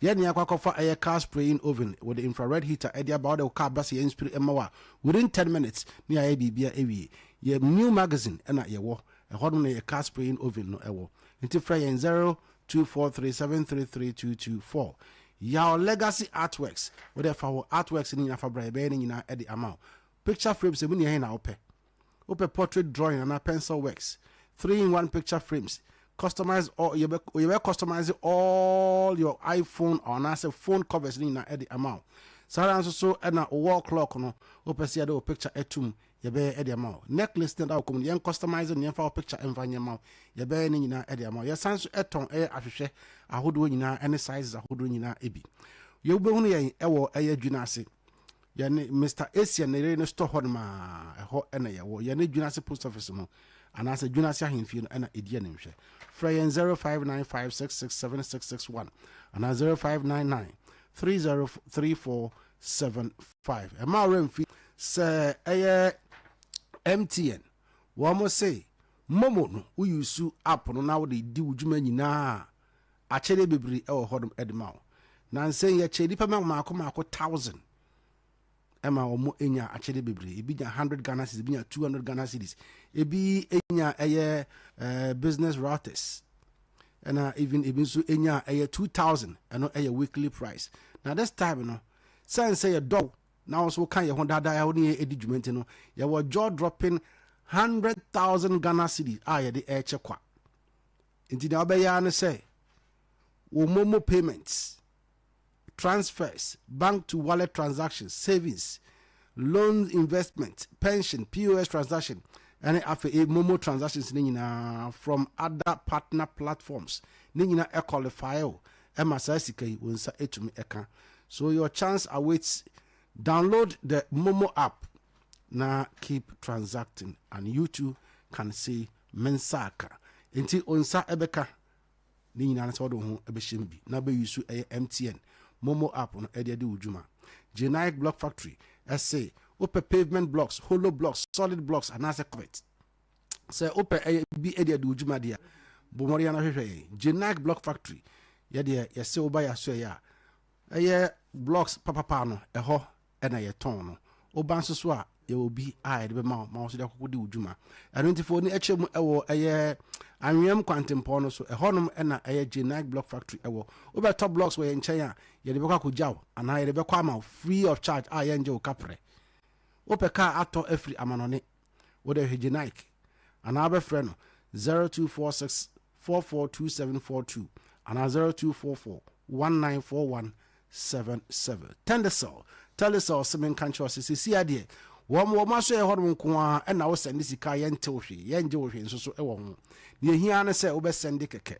Yɛne akɔ akɔfa ɛyɛ car spraying oven with the infrared heater ɛde aba. Wode wo car ba sɛ yɛn spray ɛma wo a, within 10 minutes ne ayɛ biribia awie. Yɛ new magazine ɛna yɛwɔ ɛhɔ nom na yɛ car spraying oven no ɛwɔ. Nti frɛ yɛn 0243733224. Yaw Legacy Artworks, wode fa wɔ artworks no nyinaa fa bra, yɛbɛyɛ no nyinaa ɛde ama wo. Picture frames ɛmu nea ɛhe na wopɛ? Wopɛ portrait drawing anaa pencil works, 3 in 1 picture frames, customize all, yɛbɛ customize all your iPhone anaasɛ phone covers no nyinaa ɛde ama wo. Saa ara nso so ɛna wall clock no, wopɛ sɛ yɛde wo picture ɛtum, yɛbɛyɛ ɛde ama wo. Necklace no da wo kɔn mu no, yɛn customize no, yɛmfa wo picture ɛmfa nyɛ ma wo, yɛbɛyɛ ne nyinaa ɛde ama wo. Yɛsan so ɛtɔn ɛyɛ ahwehwɛ ahodoɔ nyinaa ɛne sizes ahodoɔ nyinaa ebi. Yɛwobɛhunu yɛn ɛwɔ ɛyɛ Dwena ase, yɛne Mr Asia ne yere no store hɔ nom a, ɛhɔ ɛna yɛwɔ. Yɛne Dwena Post Office no anaasɛ Dwena ahemfie no ɛna ɛdi animhwɛ. Frɛ yɛn 0595667661 anaa 0599303475. Ɛma werɛ mfi sɛ ɛyɛ MTN. Wɔn mo se MoMo no, woyi app no na wode di wo dwuma nyinaa, akyɛdeɛ bebree ɛwɔ hɔnom ɛde ma wo. Na nsɛn yɛkyɛ nipa ma maako maako 1,000 ɛma wɔn nya akyɛdeɛ bebree. Ebi nya 100 Ghana cedis, ebi nya 200 Ghana cedis, ebi nya ɛyɛ business routers, ɛna even ebi nso nya ɛyɛ 2,000. Ɛno ɛyɛ weekly price. Na this time no, sɛn sɛ yɛ dɔw na wɔn nso ka yɛn ho daadaa yɛn ne yɛ edi dwuma, nti no yɛwɔ jaw dropping 100,000 Ghana cedis a yɛde ɛrekyɛ kwa. Nti deɛ wɔbɛyɛ ara ne sɛ wɔn MoMo payments, transfers, bank to wallet transactions, savings, loan, investment, pension, POS transaction, ɛne afei MoMo transactions ne nyinaa from other partner platforms ne nyinaa ɛqualify o ɛma saa sika yi wɔn nsa etumi ɛka. So your chance awaits. Download the MoMo app na keep transacting and you too can see mensaka. Nti onsa ɛbɛka ne nyinaa no sɛ wɔde wo ho bɛhyɛ mu bi na bɛyi so. Ɛyɛ MTN MoMo app no ɛde ade wo dwuma. Generic Block Factory ɛse wopɛ pavement blocks, hollow blocks, solid blocks anaasɛ culvert, sɛ wopɛ ɛyɛ bi ɛde ade wo dwuma deɛ a, bɔmmɔden no hwehwɛ yɛn Generic Block Factory. Yɛdeɛ yɛsɛ woba yɛ aso ɛyɛ a ɛyɛ blocks papapa no, ɛhɔ ɛna yɛtɔn no. Woba nso so a Yɛwɔ bi a yɛde bɛma wo ma wo nso de akɔkɔ di wo dwuma. Ɛno nti fa w'ani kyerɛ mu wɔ ɛyɛ Anweam kwantempɔn no so. Ɛhɔnom na ɛyɛ J9 Block Factory wɔ. Wobɛtɔ blocks wɔ yɛn nkyɛn a, yɛde bɛkɔ akɔgya wo anaa yɛde bɛkɔ ama wo free of charge a yɛngye wo kaprɛ. Wopɛ kaa atɔ afiri amanɔne, wode hwɛ J9 anaa wobɛfrɛ no 0246 442742 anaa 0244 1941 77. Telecel, Telecel se menka nkyerɛ wo sɛ seesei adeɛ wɔn wɔn asoɛeɛ hɔnom nko ara ɛna wo sɛnde sika a yɛnte wo hwee, yɛngye wo hwee nso so wɔ ho. Deɛ ɛhia ara ne sɛ wobɛsɛnde kɛkɛ.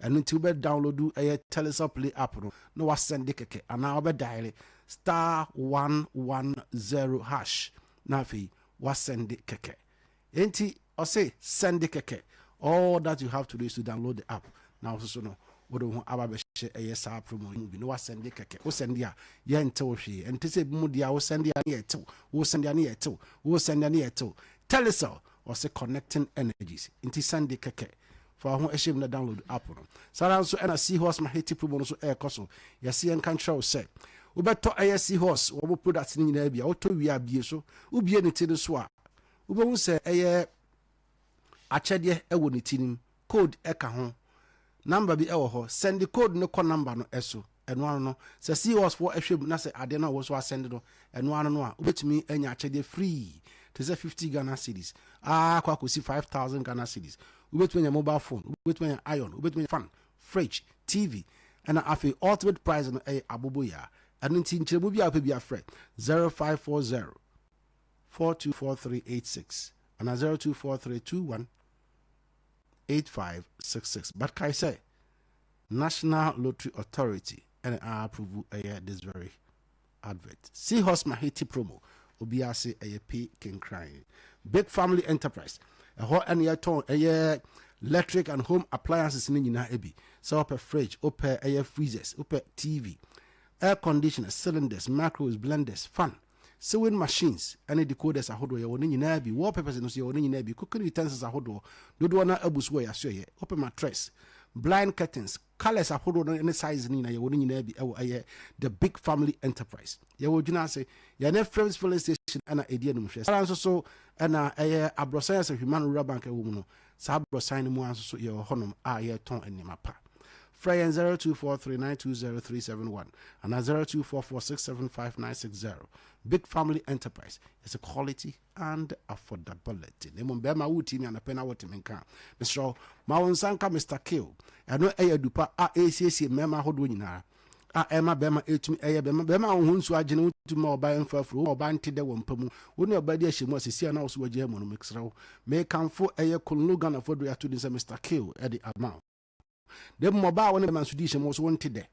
Ɛno nti wobɛ download ɛyɛ Telecel Play app no na wasɛnde kɛkɛ anaa wobɛ diale star 110 hash na afei wasɛnde kɛkɛ. Enti ɔse sɛnde kɛkɛ, all that you have to do is to download the app na wo soso no wode wo ho aba abɛhyɛ ɛyɛ saa promo yi mu bi na wasɛnde kɛkɛ. Wo sɛnde a yɛntew hwee, ɛnte sɛ ebinom deɛ a wo sɛnde a ne yɛtew, wo sɛnde a ne yɛtew, wo sɛnde a ne yɛtew. Telecel ɔse connecting energies, nti sɛnde kɛkɛ. Fa wo ho hyɛ mu na download app no. Saa ara nso na Seahorse Maheti promo no nso ɛrekɔ so. Yɛse yɛnka nkyerɛ wo sɛ wobɛtɔ ɛyɛ Seahorse wɔn products no nyinaa bi a, wotɔ wie a bie so, wobie ne ti no so a, Wobɛhu sɛ ɛyɛ akyɛdeɛ wɔ ne ti no mu, code ka ho, number bi wɔ hɔ, sɛnde code no kɔ number no so, ɛno ano no, sɛ COS foɔ hwɛ mu na sɛ adeɛ no a wo nso asɛnde no, ɛno ano no a, wobɛtumi anya akyɛdeɛ free te sɛ 50 Ghana cedis aa kɔ akɔsi 5000 Ghana cedis. Wobɛtumi anya mobile phone, wobɛtumi anya iron, wobɛtumi anya fan, fridge, TV, ɛna afei ultimate prize no ɛyɛ aboboyaa. Ɛno nti nkyerɛmu bi a wopɛ bi afrɛ 0540 424386 anaa 024321 8566 but kae sɛ National Lottery Authority ɛna a approve ɛyɛ this very advert. Seahorse Mahiti promo obiara se ɛyɛ pay kenkran. Big Family Enterprise ɛhɔ ɛna yɛtɔn ɛyɛ electric and home appliances ne nyinaa ebi sɛ wopɛ fridge, wopɛ ɛyɛ freezers, wopɛ TV, air conditioners, cylinders, microwaves, blenders, fan, Sewing machines ne decoders ahodoɔ, yɛwɔ ne nyinaa bi. Wallpapers no nso, yɛwɔ ne nyinaa bi. Cooking utensils ahodoɔ, dodoɔ no ara abu so wɔ yɛn asoɛeɛ. Wopɛ mattress, blind curtains, colours ahodoɔ no ne sizes no nyinaa, yɛwɔ ne nyinaa bi wɔ ɛyɛ The Big Family Enterprise. Yɛwɔ Dwena ase, yɛne Films Filling Station na ɛdi animhwɛ. Saa ara nso so na ɛyɛ aborɔsan a Sahwiman Rural Bank wɔ mu no, saa aborɔsan no mu ara nso so yɛwɔ hɔnom a yɛretɔn nneɛma pa. Frɛ yɛn 0243920371 anaa 0244675960. Big Family Enterprise, yɛsɛ quality and affordability. Na mmom bɛrima woretie mi anɔpɛ na wote me nka a, mesrɛ wo ma wo nsa nka Mr. Kill. Ɛno ɛyɛ adupa a ɛresiesie mmarima ahodoɔ nyinaa a ɛma bɛrima ɛtumi ɛyɛ bɛrima. Bɛrima a wo ho nsuo agye no wotumi ma ɔbaa mfa afuro, wo ɔbaa nte dɛ wɔ mpa mu, wo ne ɔbaa di ahyɛ mu a sisi a na wo so wagya mu no, mesrɛ wo mekamfo ɛyɛ Konlo Ghanafoɔ aduro ato din sɛ Mr. Kill ɛde ama wo. Na mmom ɔbaa a wo ne bɛrima nso di nhyɛmu so wonte dɛ.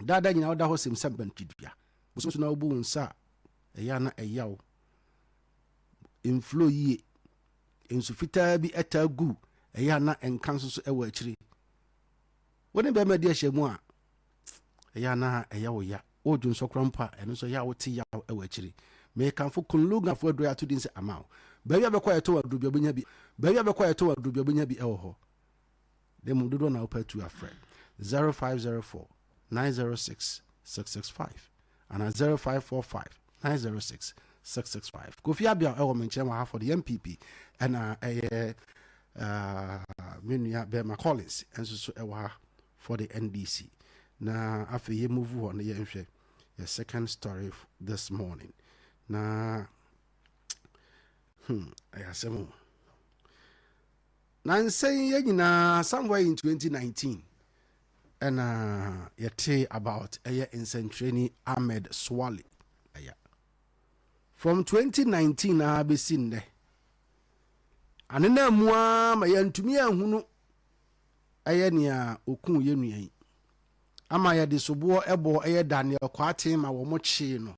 Daa da nyinaa woda hɔ sem sɛ bantidua. Bosom so na wobu wo nsa a, ɛyɛ a na ɛyaw. Mflo yie. Nsu fitaa bi taa gu, ɛyɛ a na ɛnka nso so wɔ akyiri. Wo ne bɛrima di ahyɛmu a, ɛyɛ a na ɛyɛ wo ya. Wodwo nsɔ koraa mpo a, ɛno nso ɛyɛ a wote yaw wɔ akyiri. Mekamfo Kunlugafo aduru a yɛato din sɛ ama wo. Baabi a bɛkɔ a yɛtɔn aduru bi a wobɛnya bi. Baabi a bɛkɔ a yɛtɔn aduru bi a wobɛnya bi wɔ hɔ. Na mmom dodoɔ na wopɛ tu afrɛ 0504 906 665 anaa 0545 906 665. Kofi Abiaw ɛwɔ me nkyɛn wɔ ha for the NPP ɛna ɛyɛ uh, me nua Bɛrima Collins nso so ɛwɔ ha for the NDC. Na afei yɛ move hɔ na yɛnhwɛ yɛ second story this morning. Na ɛyɛ asɛm o. Nansa yi yɛn nyinaa somewhere in 2019 ɛna yɛtee about ɛyɛ nsɛntwerɛni Ahmed Suale ɛya. From 2019 ara bɛsi nnɛ anena mu ara ma yɛntumi anhunu ɛyɛ nea okuu yɛn nua yi ama yɛde soboɔ ɛbɔ ɛyɛ Daniel Kwarteng ma wɔn kyee no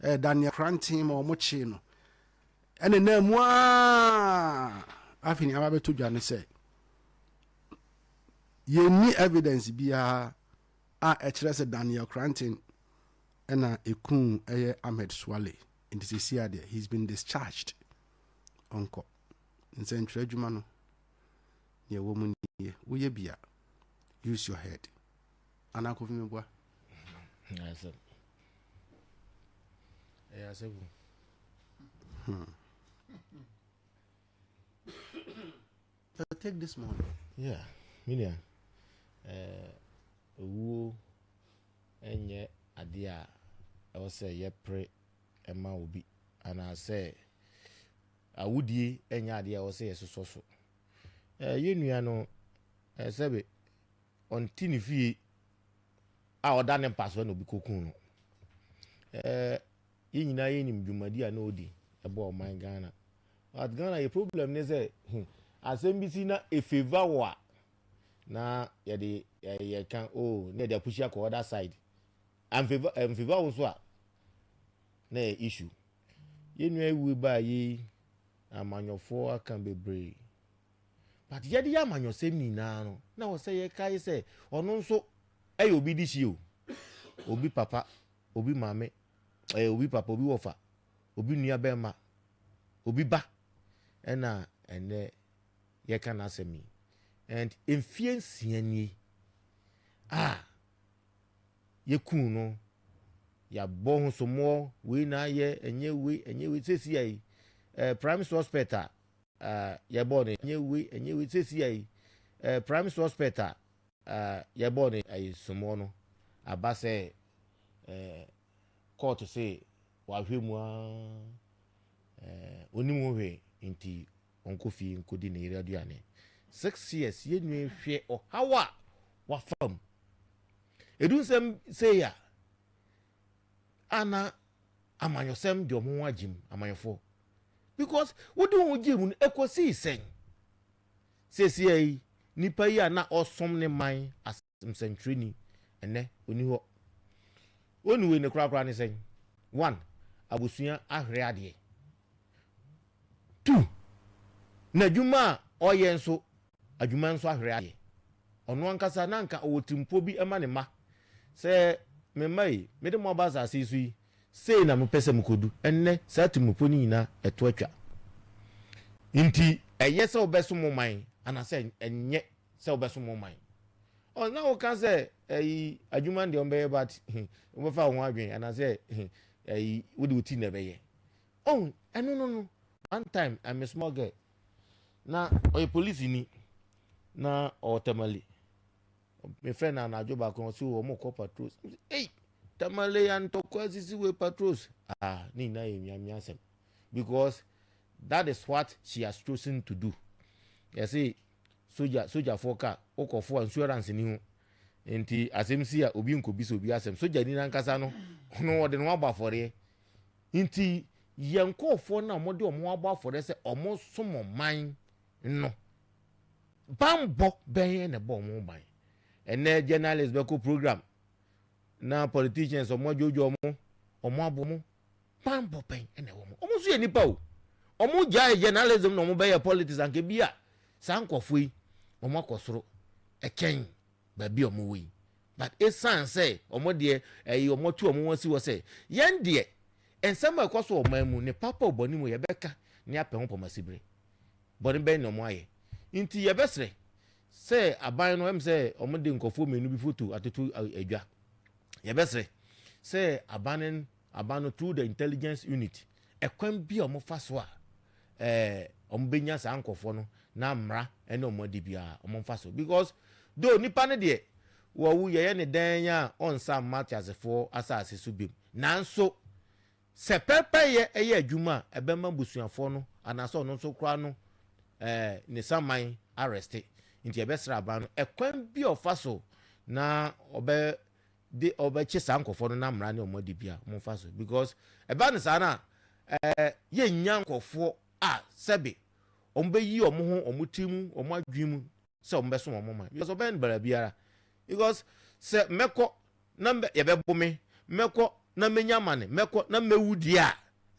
ɛyɛ Daniel Kranten ma wɔn kyee no Ɛne na mu ara afei nea aba bɛtɔ dwa ne sɛ yɛnni evidence biara a ɛkyerɛ sɛ Daniel Kranten ɛna ɛkuu ɛyɛ Ahmed Suale nti sɛsi adeɛ he's been discharged ɔnkɔ nsɛntwerɛ adwuma no nea ɛwɔ mu nie woyɛ bi a use your head anaa Kofi meboa. Ɛyɛ asɛm. So take this morning. Yeah, me nua, eh, owuo nyɛ adeɛ a ɛwɔ sɛ yɛpere ma obi anaasɛ awudie nyɛ adeɛ a ɛwɔ sɛ yɛsosɔ so. Eh, yɛn nua no, eh, sɛbe ɔnte ne fie a ɔda ne mpa so na obi kɔku no. Eh, yɛn nyinaa yɛnim dwumadi a na ɔdi ɛbɔ ɔman Ghana. But Ghana yɛ problem ne sɛ hmm, asɛm bi si na efavour wɔ a na yɛde yɛka oh na yɛde apushi akɔ other side. Amfavour amfavour wo nso a na yɛ issue. Yɛn nua ewu baa yi amanyɔfoɔ aka bebree. But yɛde yɛ amanyɔsɛm nyinaa no na wɔ sɛ yɛkae sɛ ɔno nso ɛyɛ obi de hyie o. Obi papa, obi maame, ɛyɛ obi papa, obi wɔfa, obi nua bɛrima, obi ba ɛna ɛnɛ yɛka n'asɛm yi. And mfie 6 nie a yɛkuu no, yɛabɔ ho somoɔ, wei na ayɛ, ɛnyɛ wei, ɛnyɛ wei, sɛsi ayi, prime suspect a yɛbɔɔ no, ɛnyɛ wei, ɛnyɛ wei, sɛsi ayi, prime suspect a yɛbɔɔ no ayi somoɔ no, aba sɛ court se wahwɛ mu a onim ho hwee nti ɔnkɔ fie nkɔdi ne yere aduane. 6 years yɛn nua hwɛ ɔhaw a wafa mu. Edu nsɛm sei a ana amanyɔsɛm de ɔmo ho agye mu amanyɔfoɔ because wode wɔn gye mu no ɛkɔsii sɛn seesia yi nipa yi a na ɔsom ne man as nsɛntwerɛni ɛnɛ oni hɔ oni wei ne korakora ne sɛn. One, abusua ahwere adeɛ. Two, n'adwuma a ɔyɛ nso adwuma nso ahwere adeɛ. Ɔno ankasa na nka ɔwɔ tirimpo bi ma ne mma sɛ me mma yi mede mo aba asase yi so yi sei na mepɛ sɛ mekɔdu. Ɛnnɛ saa tirimpo no nyinaa ɛto atwa nti ɛyɛ sɛ wobɛsom mo man anaasɛ ɛnyɛ sɛ wobɛsom mo man ɔ na woka sɛ ɛyi adwuma no deɛ ɔmbɛyɛ but wobɛfa wo ho adwene anaasɛ ɛyi wode wo ti na ɛbɛyɛ ɔn ɛno no. One time I'm a small girl na ɔyɛ polisi ni na ɔwɔ Tamale. Me friend na anadwo baako ɔsi wɔn kɔ patrols. Ei, Tamale ya ntɔkwa sisi wei patrols. Ah, ne nyinaa yɛ miamia asɛm because that is what she has chosen to do. Yɛsi soja sogyafoɔ ka wokɔfo a insurance ni ho nti asɛm si a obi nkɔbisa obi asɛm. Soja ni nankasa no ɔno ɔde ne ho abɔ afɔreɛ nti yɛn nkɔɔfoɔ no a wɔde wɔn abɔ afɔreɛ sɛ wɔn som ɔman no bambɔ bɛn na ɛbɔ wɔn ban. Ɛnɛ journalist bɛkɔ program na politicians wɔn adwodwo wɔn abɔ wɔn bambɔ bɛn ɛna ɛwɔ wɔn. Wɔn nso yɛ nipa o. Wɔn gyae journalism na wɔn bɛyɛ politics anka bi a saa nkɔfoɔ yi wɔn akɔ soro ɛkyɛn baabi a wɔn wɔ yi, but esan sɛ wɔn deɛ ɛyi wɔn atu wɔn ho asi hɔ sɛ yɛn deɛ nsɛm a ɛkɔ so wɔ ɔman mu ne papa ɔbɔne mu yɛbɛka ne apɛ ho pɔmasibire bɔne bɛn na wɔn ayɛ. Nti yɛbɛsrɛ sɛ aban no ɛm sɛ wɔn de nkɔfoɔ mmienu bi foto atoto adwa. Yɛbɛsrɛ sɛ aban no through the intelligence unit ɛkwan bi a wɔn fa so a wɔn bɛnya saa nkɔfoɔ no na mmara ɛne wɔn adi biara wɔn fa so because though nipa no deɛ wɔwu yɛyɛ ne dan a ɔnsa mma teasefoɔ asase so biem nanso sɛ pɛpɛyɛ ɛyɛ adwuma a ɛbɛma busuafoɔ no anaasɛ ɔno nso koraa no ne saman arrest. Nti yɛbɛsrɛ aban no ɛkwan bi a ɔfa so na ɔbɛ de ɔbɛkye saa nkɔfoɔ no na mmara ne ɔmo adi bia ɔmo fa so because ɛba no saa na yɛnya nkɔfoɔ a sɛbe ɔmo bɛyi ɔmo ho ɔmo tiri mu ɔmo adwene mu sɛ ɔmo bɛso ɔmo man because ɔbɛn no bara biara because sɛ mɛkɔ na yɛbɛbo me, mɛkɔ na mɛnya amane, mɛkɔ na mɛwu deɛ a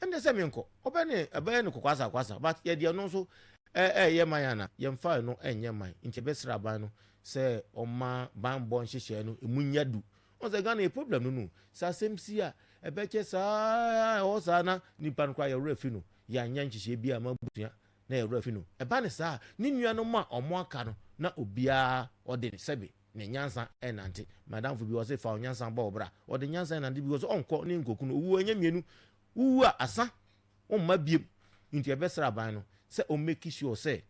ɛnde sɛ menkɔ ɔbɛn ne ɛbɛyɛ no kɔkwasa kwasa but yɛde ɛno nso ɛyɛ man ana yɛmfa ɛno ɛnyɛ man. Nti ɛbɛsrɛ aban no sɛ ɔma banbɔ nhyehyɛɛ no emu nya du. Ɔn sɛ Ghana yɛ problem no sɛ asɛm si a ɛbɛkyɛ saa ɛhɔ saa na nipa no koraa yɛwerɛ fi no yɛanyɛ nhyehyɛɛ bi a ma busua na yɛwerɛ fi no. Ɛba ne saa ne nuanom a ɔmo aka no na obiara ɔde sɛbe ne nyansa ɛnante. Madamfo bi ɔsɛ fa nyansa bɔ ɔbra ɔde nyansa ɛnante because ɔnkɔ ne nkoku no owu ɛnyɛ mmienu wuwu a asa ɔmma biem. Nti ɛbɛsrɛ aban no sɛ ɔm make sure sɛ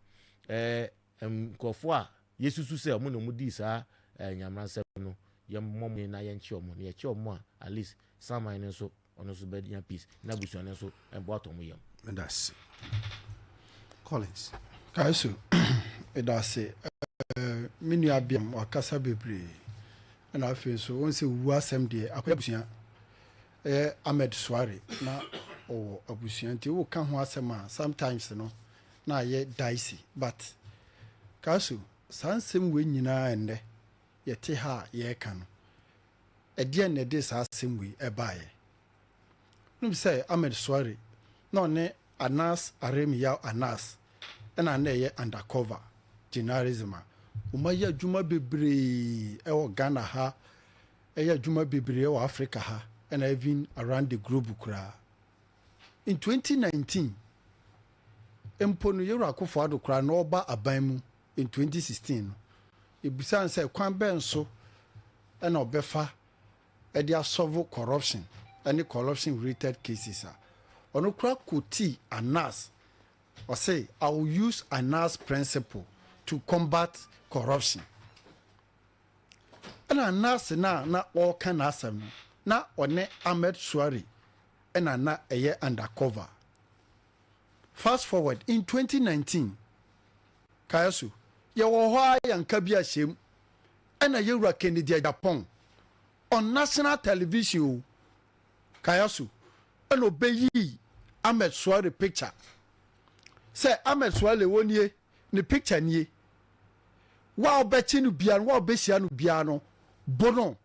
nkurɔfoɔ a yɛsusu sɛ ɔmo na ɔmo dii saa nyamransɛm no, yɛmmɔ mo na yɛnkye ɔmo, na yɛkye ɔmo a, at least saman no nso, ɔno nso bɛnya peace, na abusua no nso ɛbɔ atɔ mo yam. Medase, Collins. Kae so ɛda ase. Me nua biam wakasa bebree, ɛna afei nso wɔn sɛ wu asɛm deɛ, akɔyɛ abusua. Ɛyɛ Ahmed Suale na ɔwɔ abusua, nti woka ho asɛm a, sometimes no na ayɛ dicey. But kae so, saa nsɛm wei nyinaa, ɛnnɛ yɛte ha a yɛreka no, ɛdeɛn na ɛde saa asɛm wei ɛbaeɛ? Nom sɛ Ahmed Suale na ɔne Anas Aremeyaw Anas ɛna na ɛyɛ undercover journalism a wɔn ayɛ adwuma bebree ɛwɔ Ghana ha, ɛyɛ adwuma bebree ɛwɔ Africa ha, ɛna even around the globe koraa. In 2019 mpo no, Yɛwura Akufo Addo koraa na ɔba aban mu in 2016 no, ebisan sɛ kwan bɛn so ɛna ɔbɛfa ɛde asolve corruption ɛne corruption related cases a, ɔno koraa quote Anas. Ɔse, "I will use Anas principle to combat corruption." Ɛna Anas na ɔreka n'asɛm no, na ɔne Ahmed Suale ɛna na ɛyɛ undercover. Fast forward, in 2019, kae so, yɛwɔ hɔ a yɛnka bi ahyɛm, ɛna yɛwura Kennedy Agyapong on national television o, kae so, ɛna ɔbɛyii Ahmed Suale picture sɛ Ahmed Suale wɔ nie, ne picture nie, wa ɔbɛkye no bia no, wa ɔbɛhyia no bia no, bo no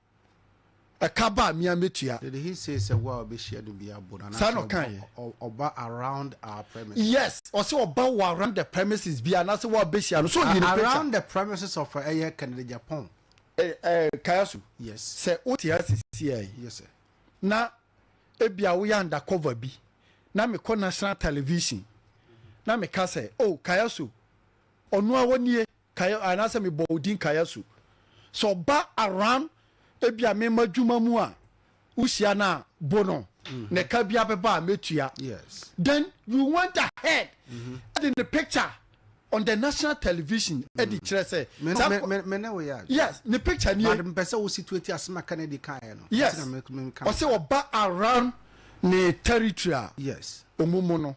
ɛka ba a mia mɛtua. Did he say sɛ wo a ɔbɛhyia no bi abo no? Saa na ɔkaeɛ. Ɔba around our premises. Yes, ɔsɛ ɔba wɔ around the premises bia anaasɛ wa ɔbɛhyia no so, ɔyi ne picture. Around the premises of ɛyɛ Kennedy Agyapong. Kaya so. Yes. Sɛ wote asisi yi Yes sir. na ebia woyɛ undercover bi na mekɔ national television na meka sɛ, "Oh, kaya so, ɔno a wɔnie kaya," anaasɛ mebɔ odin kaya so sɛ ɔba around ebia mema adwuma mu a, wohyia no a, bo no na ɛka bi abɛba a mɛtua. Then you went ahead ɛde ne picture on the national television ɛde kyerɛ sɛ Me me ne wo yɛ adwuma. Yes, ne picture nie. But mpɛ sɛ wo situate asɛm a Kennedy kaeɛ no. Yes. Nti na me ka. Ɔsɛ ɔba around ne territory a ɔmo mu no,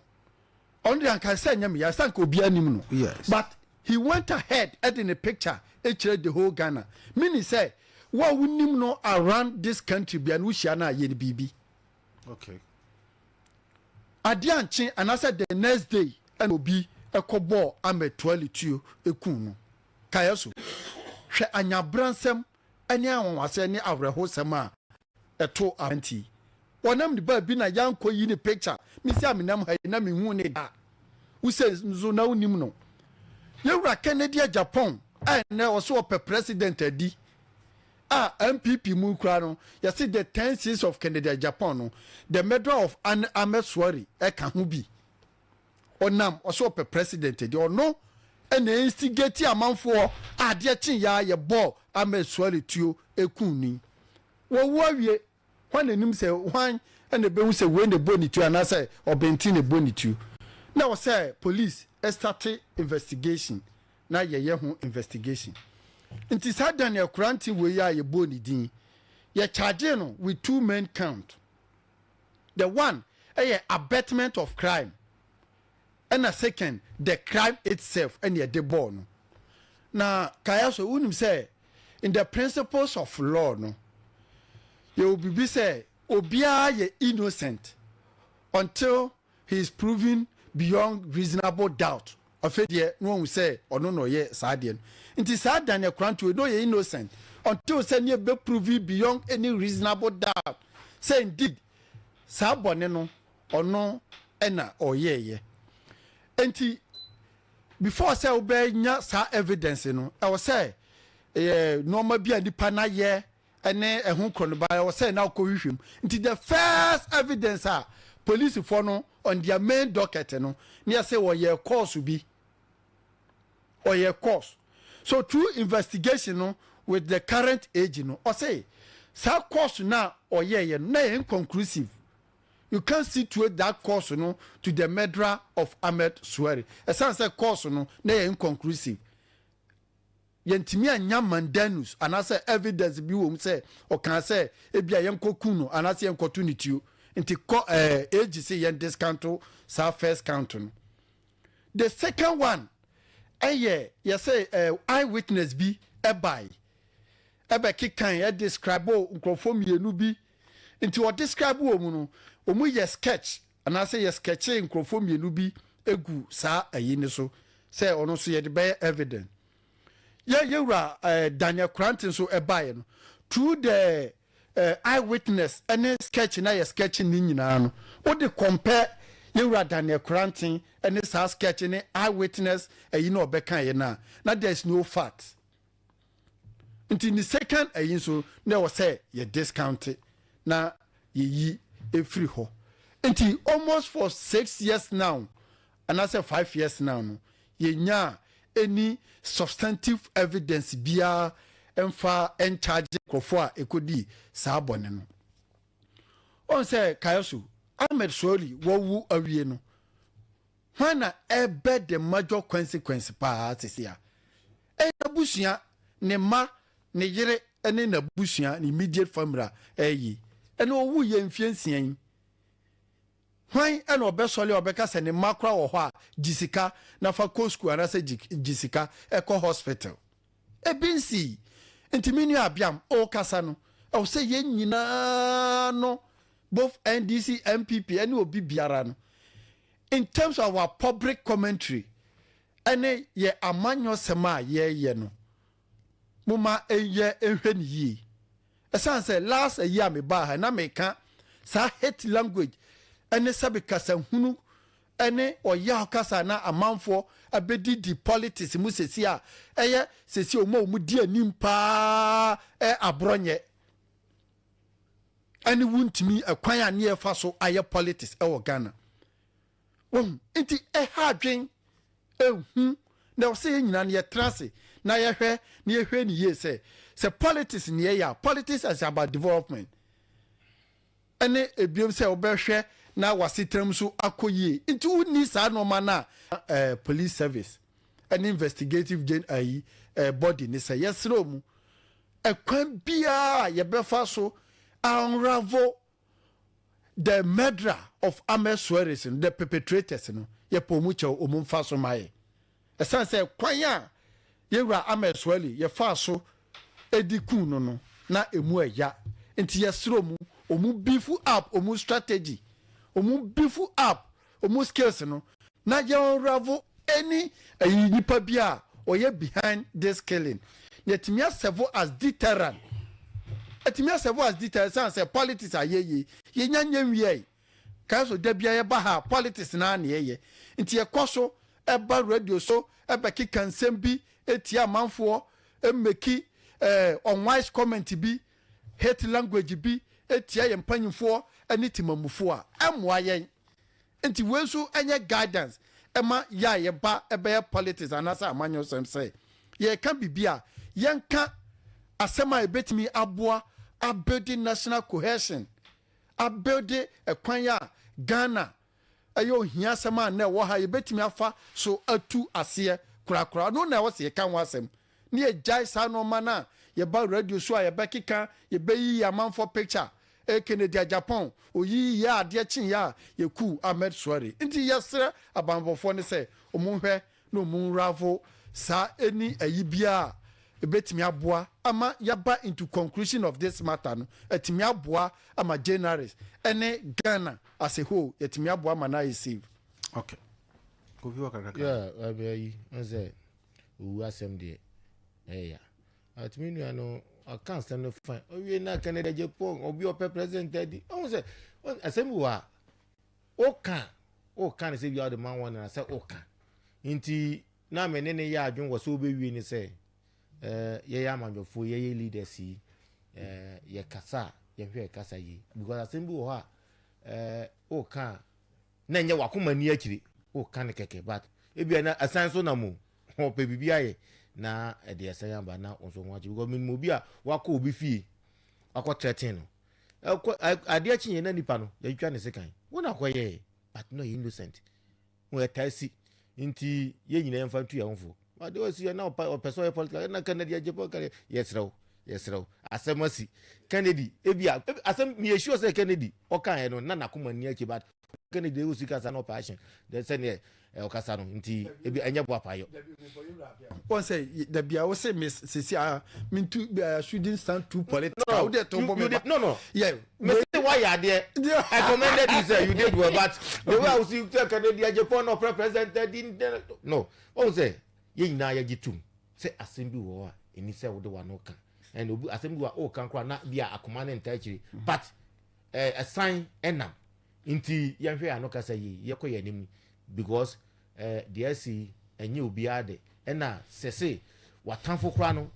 ɔno de anka sɛ nyɛ meya sɛ anka obiara nim no. But he went ahead ɛde ne picture ɛkyerɛ the whole Ghana, meaning sɛ wo a wonim no around this country bia no, wohyia no a, yɛ no biribi. Adeɛ ankye anaasɛ the next day, ɛna obi ɛkɔ bɔɔ Ahmed Suale tuo ekun no. Kaeɛ so, hwɛ anyabransɛm ɛne anwanwasɛ ne awerɛhosɛm a ɛto aberanteɛ yi. Wɔnam ne baabi na yankɔ yi ne picture. Mesi a menam ha yi na mehu ne da wosɛ nso na wonim no. Yɛwura Kennedy Agyapong a ɛnɛ ɔsɛ ɔpɛ president adi a NPP mu kura no, yɛse the 10 sins of Kennedy Agyapong no, the murder of Ahmed Suale ɛka ho bi. Ɔnam ɔsɛ ɔpɛ president adi, ɔno ɛna instigate amanfoɔ a adeɛ kye ya yɛbɔ Ahmed Suale tuo ekun ni. Wɔwu awie, hwan n'anim sɛ hwan ɛna ebehu sɛ wei na ebɔ ne tuo anaasɛ ɔbɛnti na ebɔ ne tuo? Na ɔsɛ police ɛstart investigation na yɛyɛ ho investigation. Nti saa Daniel Koranteng wei a yɛbɔ ne din, yɛ charge no with two main count. The one ɛyɛ abetment of crime, ɛna second, the crime itself ɛna yɛde bɔɔ no. Na kaya so, wonim sɛ in the principles of law no, yɛwɔ biribi sɛ obiara yɛ innocent until he is proven beyond reasonable doubt. Afei deɛ na wɔn sɛ ɔno na ɔyɛ saa deɛ no. Nti saa Daniel Koranteng no yɛ innocent until sɛ ne ebe prove beyond any reasonable doubt sɛ indeed saa bɔne no, ɔno ɛna ɔyɛɛyɛ. Nti before sɛ wobɛnya saa evidence no, ɛwɔ sɛ ɛyɛ nneɛma bi a nipa n'ayɛ ɛne ɛho korɔnoba, ɛwɔ sɛ na ɔkɔ hwehwɛ mu. Nti the first evidence a polisifoɔ no on their main docket no ne yɛ sɛ wɔyɛ course bi, ɔyɛ course. So through investigation no with the current age no, ɔsɛ saa course na ɔyɛɛyɛ no na yɛ inconclusive. You can't situate that cause no to the murderer of Ahmed Suale. Ɛsan sɛ cause no na yɛ inconclusive. Yɛntumi anya mandamus anaasɛ evidence bi wɔ mu sɛ ɔkaa sɛ ebi a yɛnkɔ kun no anaasɛ yɛnkɔto ne tuo. Nti kɔ AG sɛ yɛn discount saa first count no. The second one ɛyɛ yɛsɛ eyewitness bi ɛbae ɛbɛkekan, ɛdescribe nkurɔfoɔ mmienu bi. Nti ɔdescribe wɔ mu no, wɔn yɛ sketch anaasɛ yɛ sketch nkurɔfoɔ mmienu bi egu saa ɛyi ne so sɛ ɔno nso yɛde bɛyɛ evidence. Yɛwura Daniel Koranteng nso ɛbaeɛ no, through the eyewitness ɛne sketch na yɛ sketch ne nyinaa no, wode compare yɛwura Daniel Koranteng ɛne saa sketch ne eyewitness ɛyi na ɔbɛka yɛ no a, na there is no fact. Nti ne second ɛyi nso na ɛwɔ sɛ yɛ discount na yɛyi efiri hɔ. Nti almost for 6 years now anaasɛ 5 years now no, yɛnya any substantive evidence biara mfa ncharge nkurɔfoɔ a ɛkɔdi saa bɔne no. Ɔn sɛ kayaso Ahmed Suale wɔwu awie no, hwan na ɛbɛ the major consequence paa sisi a? Ɛyɛ n'abusua, ne mma, ne yere ne n'abusua, ne immediate family a ɛyi ɛna owu yɛ mfie 6 yi. Hwan ɛna ɔbɛsɔle a ɔbɛka sɛ ne mma kora wɔ hɔ a gye sika na fa kɔ school anaasɛ gye sika ɛkɔ hospital? Ebi nsi. Nti mi nua abiam ɔrekasa no, ɛwɔ sɛ yɛn nyinaa no, both NDC, NPP ɛne obi biara no, in terms of our public commentary ɛne yɛ amanyɔsɛm a yɛreyɛ no, moma ɛyɛ nhwɛ ne yie. Ɛsiane sɛ last ayi a mebaa ha na meka saa hate language ɛne sɛbe kasahunu ɛne ɔyaw kasa na amanfoɔ abɛdidi politics mu sesi a ɛyɛ sesi ɔmo a ɔmo di anim paa ɛ aborɔnyɛ ɛne wuntumi ɛkwan a ne yɛfa so ayɛ politics ɛwɔ Ghana wɔn. Nti ɛha adwen ehu na ɔsɛ yɛn nyinaa no yɛtena ase na yɛhwɛ na yɛhwɛ ne yie sɛ politics ne yɛyɛ a, politics is about development ɛne ebiem sɛ wɔbɛhwɛ na wasetena so akɔ yie. Nti wonni saa nneɛma no a police service ɛne investigative gen ayi body ne sɛ yɛsrɛ mu, ɛkwan biara a yɛbɛfa so unravel the murderer of Ahmed Suale no, the perpetrators no, yɛpɛ ɔmu kyɛw, ɔmu mfa so ma yɛ. Ɛsiane sɛ kwan a yɛwura Ahmed Suale yɛfaa so edi kun no na emu ɛya. Nti yɛsrɛ ɔmu, ɔmu beef up ɔmu strategy, ɔmu beef up ɔmu skills no na yɛn unravel any ɛyi nipa bi a ɔyɛ behind this killing. Yɛtumi aserve as deterrent, ɛtumi aserve as deterrent. San sɛ politics ayɛ yie, yɛnya nyɛ nwie yi kaa so da bia yɛba ha politics naa na yɛyɛ. Nti yɛkɔ so ɛba radio so ɛbɛkeka nsɛm bi etia amanfoɔ, emake unwise comment bi, hate language bi etia yɛn mpanyinfoɔ ɛne temamufoɔ a ɛmoa yɛn. Nti wei nso ɛnyɛ guidance ɛma yɛ a yɛba ɛbɛyɛ politics anaasɛ amanyɔsɛm sɛ yɛka biribi a yɛnka asɛm a yɛbɛtumi aboa abuild national cohesion, abuild ɛkwan a Ghana ɛyɛ ohia asɛm a na ɛwɔ ha yɛbɛtumi afa so atu aseɛ korakora no na ɛwɔ sɛ yɛka ho asɛm ne yɛgyae saa nneɛma no a yɛba radio so a yɛbɛkeka, yɛbɛyi amanfoɔ picture. Kennedy Agyapong oyi yɛ adeɛ kyenyɛ a yɛku Ahmed Suale. Nti yɛsrɛ abanbɔfoɔ no sɛ ɔmo nhwɛ na ɔmo unravel saa ɛni ayi biara ebetumi aboa ama yaba into conclusion of this matter no, ɛtumi aboa ama journalists ɛne Ghana as a whole, yɛtumi aboa ama na ayɛ safe. Okay, Kofi wɔ kakra. Yeah, ɛbɛ yi n sɛ owu asɛm deɛ ɛyɛ atumi nua no ɔka asɛm no fine. Owie na Kennedy Agyapong obi ɔpɛ president adi ɔhun sɛ asɛm wɔ a ɔka ne sɛ bi a ɔde ma wɔn na sɛ ɔka. Nti na mɛ ne yɛ adwene wɔ sɛ ɔbɛwie ne sɛ yɛyɛ amanyɔfoɔ, yɛyɛ leaders yi, yɛ kasa a yɛhwɛ yɛ kasa yie, because asɛm bi wɔ hɔ a ɔka a na nyɛ wakoma ni akyire, ɔka ne kɛkɛ, but ebi na ɛsan so nam o ɔpɛ biribi ayɛ na ɛde ɛsan aba na nso ho akyi, because minimum obi a wakɔ obi fie wakɔ threaten no. Ɛkɔ adeɛ kye yɛn na nipa no yɛtwa ne sekan wɔn na akɔyɛ, but no, innocent wɔn ɛtaa si. Nti yɛn nyinaa yɛmfa ntu yɛn ho fo. Ade wɔsi yɛ na ɔpɛ ɔpɛ sɛ ɔyɛ political ɛna Kennedy Agyapong kɛnɛ, yɛsrɛw, yɛsrɛw, asɛm asi Kennedy. Ebi a asɛm miyɛ sure sɛ Kennedy ɔka yɛ no na n'akoma ni akyi, but Kennedy ewu sika sa na ɔpɛ ahyɛn dɛ sɛneɛ ɔkasa no nti ebi ɛnyɛ bo apayɔ. Wɔn sɛ dabi a wɔsɛ mi sisi a mi tu I shouldn't stand too political. No, o de to bɔ mi ba. No. Me say why you there? I commended you, say you did well, but the way I was you tell Kennedy Agyapong no president didn't no. Wɔn sɛ yɛn nyinaa yɛgye tum sɛ asɛm bi wɔ hɔ a ɛni sɛ wode w'ano ka, ɛna obi asɛm bi wɔ a ɔɔka koraa na bi a akoma ne nta akyire, but ɛsan ɛnam nti yɛnhwɛ yɛn ano kasa yie, yɛkɔ yɛn anim, because deɛ asi ɛnyɛ obiara de. Ɛna sɛse watamfo koraa no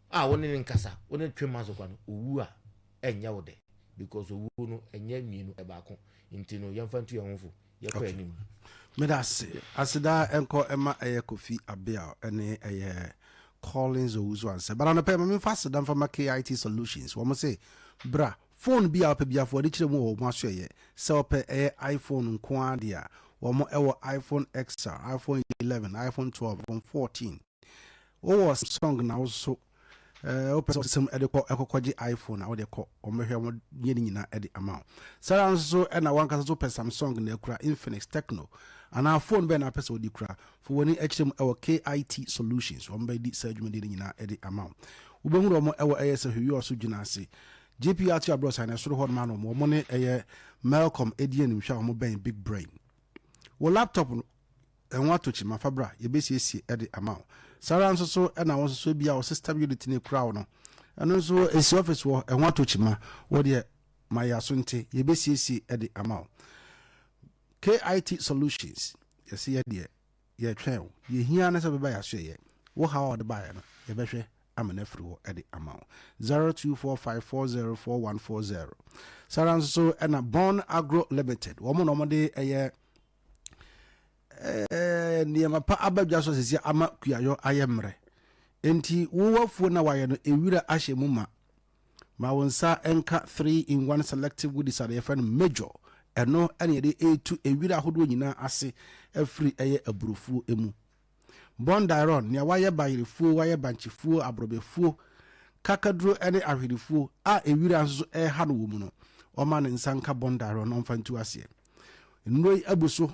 a wɔne ne nkasa, wɔne twe ma so koraa no, owu a ɛnyɛ wo de, because owu no ɛnyɛ mmienu, ɛbaako. Nti no yɛmfa ntu yɛn ho fo, yɛkɔ anim. Meda ase. Aseda nkɔ ɛma ɛyɛ Kofi Abea ɛne ɛyɛ Collins Owusu Ansɛ. But anɔpɛ ma memfa aseda mfa ma KIT Solutions. Wɔn se bra, phone bi a wopɛ biafoɔ de kyerɛ mu wɔ wɔn aso. Ɛyɛ sɛ wopɛ ɛyɛ iPhone nko ara deɛ a, wɔn ɛwɔ iPhone XR, iPhone 11, iPhone 12, iPhone 14. Wowɔ Samsung na wo so wopɛ sɛ ɔsɛm ɛde kɔ ɛkɔkɔgye iPhone a, wode kɔ, wɔn bɛhwɛ, wɔn yɛ ne nyinaa ɛde ama wo. Saa nso so ɛna wankasa so pɛ Samsung na akura Infinix, Tecno anaa phone bɛn na apɛ sɛ wode kura fo, w'ani akyerɛ mu ɛwɔ KIT Solutions. Wɔn bɛdi saa dwumadie no nyinaa ɛde ama wo. Wobɛhunu wɔn ɛwɔ ɛyɛ sɛ hwehwɛ ɔso gyina ase GPRT aborɔsan na ɛsoro hɔ nom ano. Wɔn ne ɛyɛ Melcom ɛdi animhwɛ a wɔn bɛn Big Brain. Wɔ laptop no ɛho ato kyima, fa bra, yɛbɛsiesie ɛde ama wo. Saa ara nso so ɛna wɔn nso so bi a wɔ system unit ne kura wo no, ɛno nso esi office wɔ ɛho ato kyima, wɔdeɛ ma yɛ aso nte, yɛbɛsiesie ɛde ama wo. KIT Solutions, yɛsi yɛ deɛ yɛtwɛn wo, yɛhia ne sɛ bɛba yɛ aso yɛ wo haw a wɔde baeɛ no, yɛbɛhwɛ ama no afiri hɔ ɛde ama wo. 0245404140. Saa ara nso so ɛna Bon Agro Limited, wɔn na wɔde ɛyɛ nneɛma pa aba dwa so sisi ama kuayɔ ayɛ mmerɛ. Nti wo afuo na wayɛ no ewira ahyɛ mu ma ma wo nsa nka 3 in 1 selective weedicide a yɛfrɛ no Major. Ɛno ɛne yɛde ɛretu ewira ahodoɔ nyinaa ase afiri ɛyɛ aburofuo mu. Bondiron, nea wayɛ bayerefuo, wayɛ bankyefuo, aborɔbɛfuo, kakaduro ne ahwerefuo a ewira nso so ɛreha no wɔ mu no, ɔma ne nsa nka Bondiron na ɔmfa ntu aseɛ. Nnuro yi abu so